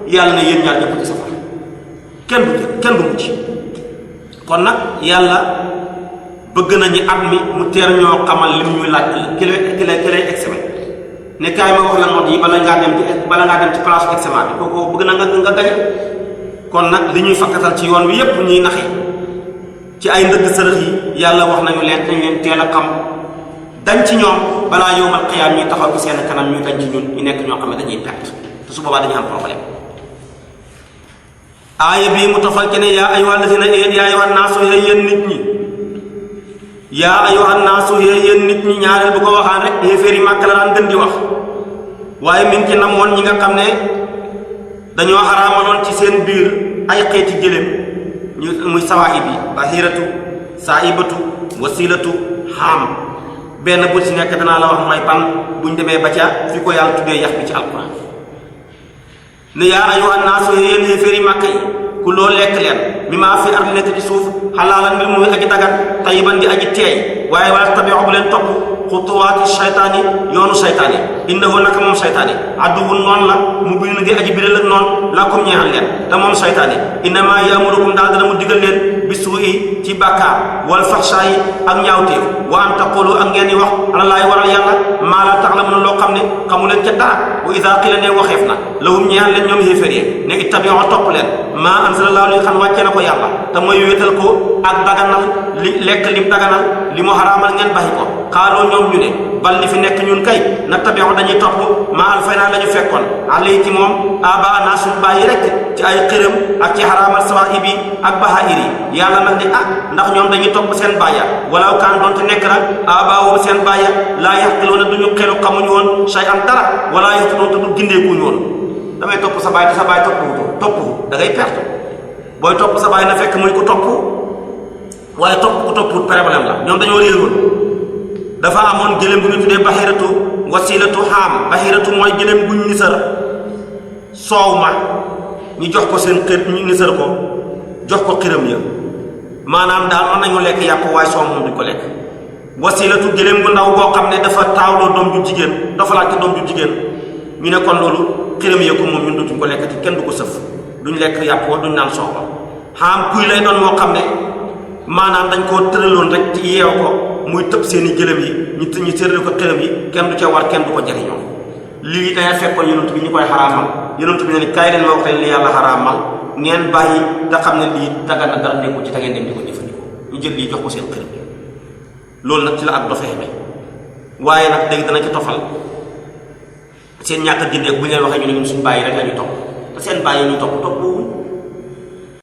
yàlla ne yéen ñaar ñëpp ci safara kenn du mucc kon nag yàlla bëgg nañu at mi mu teer ñoo xamal lim ñuy laaj ki lay examen ne kaay ma wax la note yi bala ngaa dem ci place examen bi kooku bëgg na nga gañe kon nag li ñuy fakkatal ci yoon wi yépp ñuy naxe ci ay ndëgg sërëx yi yàlla wax nañu leen dañ leen teel a xam dañ ci ñoom balaa yowmal qiyaam ñuy taxaw ci seen kanam ñu dañ ci ñun ñu nekk ñoo xam ne dañuy perte te su boobaa dañuy am problème aaya bii mu tofal ci ne yaa ayyuhal lazina yaa ayyuhan naasu yéen nit ñi yaa ayyuhan naasu yéen nit ñi ñaareel bu ko waxaan rek yéeféeri Màkka la daan gën di wax waaye mi ngi ci namoon ñi nga xam ne dañoo xaraamaloon ci seen biir ay xeeti gëléem ñu muy sawaa'ib yi bahiratu saa'ibatu wasilatu xaam benn bu ci nekk danaa la wax mooy ban buñ demee ba ca fi ko yàlla tuddee yax bi ci alquran ne yaa ayyuhan naasu yéen yéeféeri Màkka yi ku loo lekk leen mi maa fi ardi nekk ci suuf xalaalan mbir muy aji dagan tayiban di aji teey waaye wala tabi'u bu leen topp xutuwaati shaytaani yoonu shaytaani innahu naka moom shaytaani aduwwun noonu la mu biin di aji biral ak noonu lakum ñeexal leen te moom shaytaani innamaa ya'murukum daal dana mu digal leen bi suu'i ci bàkkaar wal faxshaayi ak ñaawteef wa an taqulu ak ngeen di wax ala laay waral yàlla maa laa ta'lamuun loo xam ne xamu leen ca dara wa idaa qiila ne waxeef na lahum ñeexal leen ñoom yéeféer yi ne ittabi'u topp leen maa anzalallahu li xam wàcce na ko yàlla te mooy wéetal ko ak daganal li lekk lim daganal li mu xaraamal ngeen baxi ko xaaloo ñoom ñu ne bal li fi nekk ñun kay na tabi'u dañuy topp maa alfaynaa la ñu fekkoon alay ci moom abaana suñ bàyyi rek ci ay xërëm ak ci xaraamal sawaa'ib yi ak bahaa'ir yi yàlla nag ne ndax ñoom dañuy topp seen bàyya walaaw kaan doonte nekk nag abaawum seen bàyya laa yaxqiluuna duñu xelu xamuñu woon shay'an dara walaa yahtaduun te du gindeekuñu woon damay topp sa baay te sa baay topp da ngay perte booy topp sa baay na fekk muy ko topp waaye topp ku topput problème la ñoom dañoo réeroon dafa amoon gëléem bu ñu tuddee bahiratu wasilatu xaam bahiratu mooy gëléem bu ñu nisar soow ma ñu jox ko seen xër ñu nisar ko jox ko xiram ya maanaam daal mën nañu lekk yàpp waaye soow moom duñ ko lekk wasilatu gëléem bu ndaw boo xam ne dafa taawloo doom ju jigéen dafa laajte doom ju jigéen ñu ne kon loolu xiram ya ko moom ñun duñ ko lekkati kenn du ko sëf duñ lekk yàpp wa duñ naan soow ma xaam kuy lay doon moo xam ne maanaam dañ koo tëraloon rek ci yeew ko muy tëb seeni gëlëm yi ñu séddale ko xëlëm yi kenn du ca war kenn du ko jariñoo lii danga fekkoon yonent bi ñu koy xaraamal yonent bi ne ni kaay leen ma wax leen li yàlla xaraamal ngeen bàyyi te xam ne lii dagan na dara nekkul ci te ngeen dem di ko jëfandikoo ñu jël lii jox ko seen xëlëm yi loolu nag ci la ak dofee bi waaye nag léegi dana ci tofal seen ñàkk a gindeek bu ñu leen waxee ñu ne ñun suñu bàyyi rek la ñuy topp te seen bàyyi ñu topp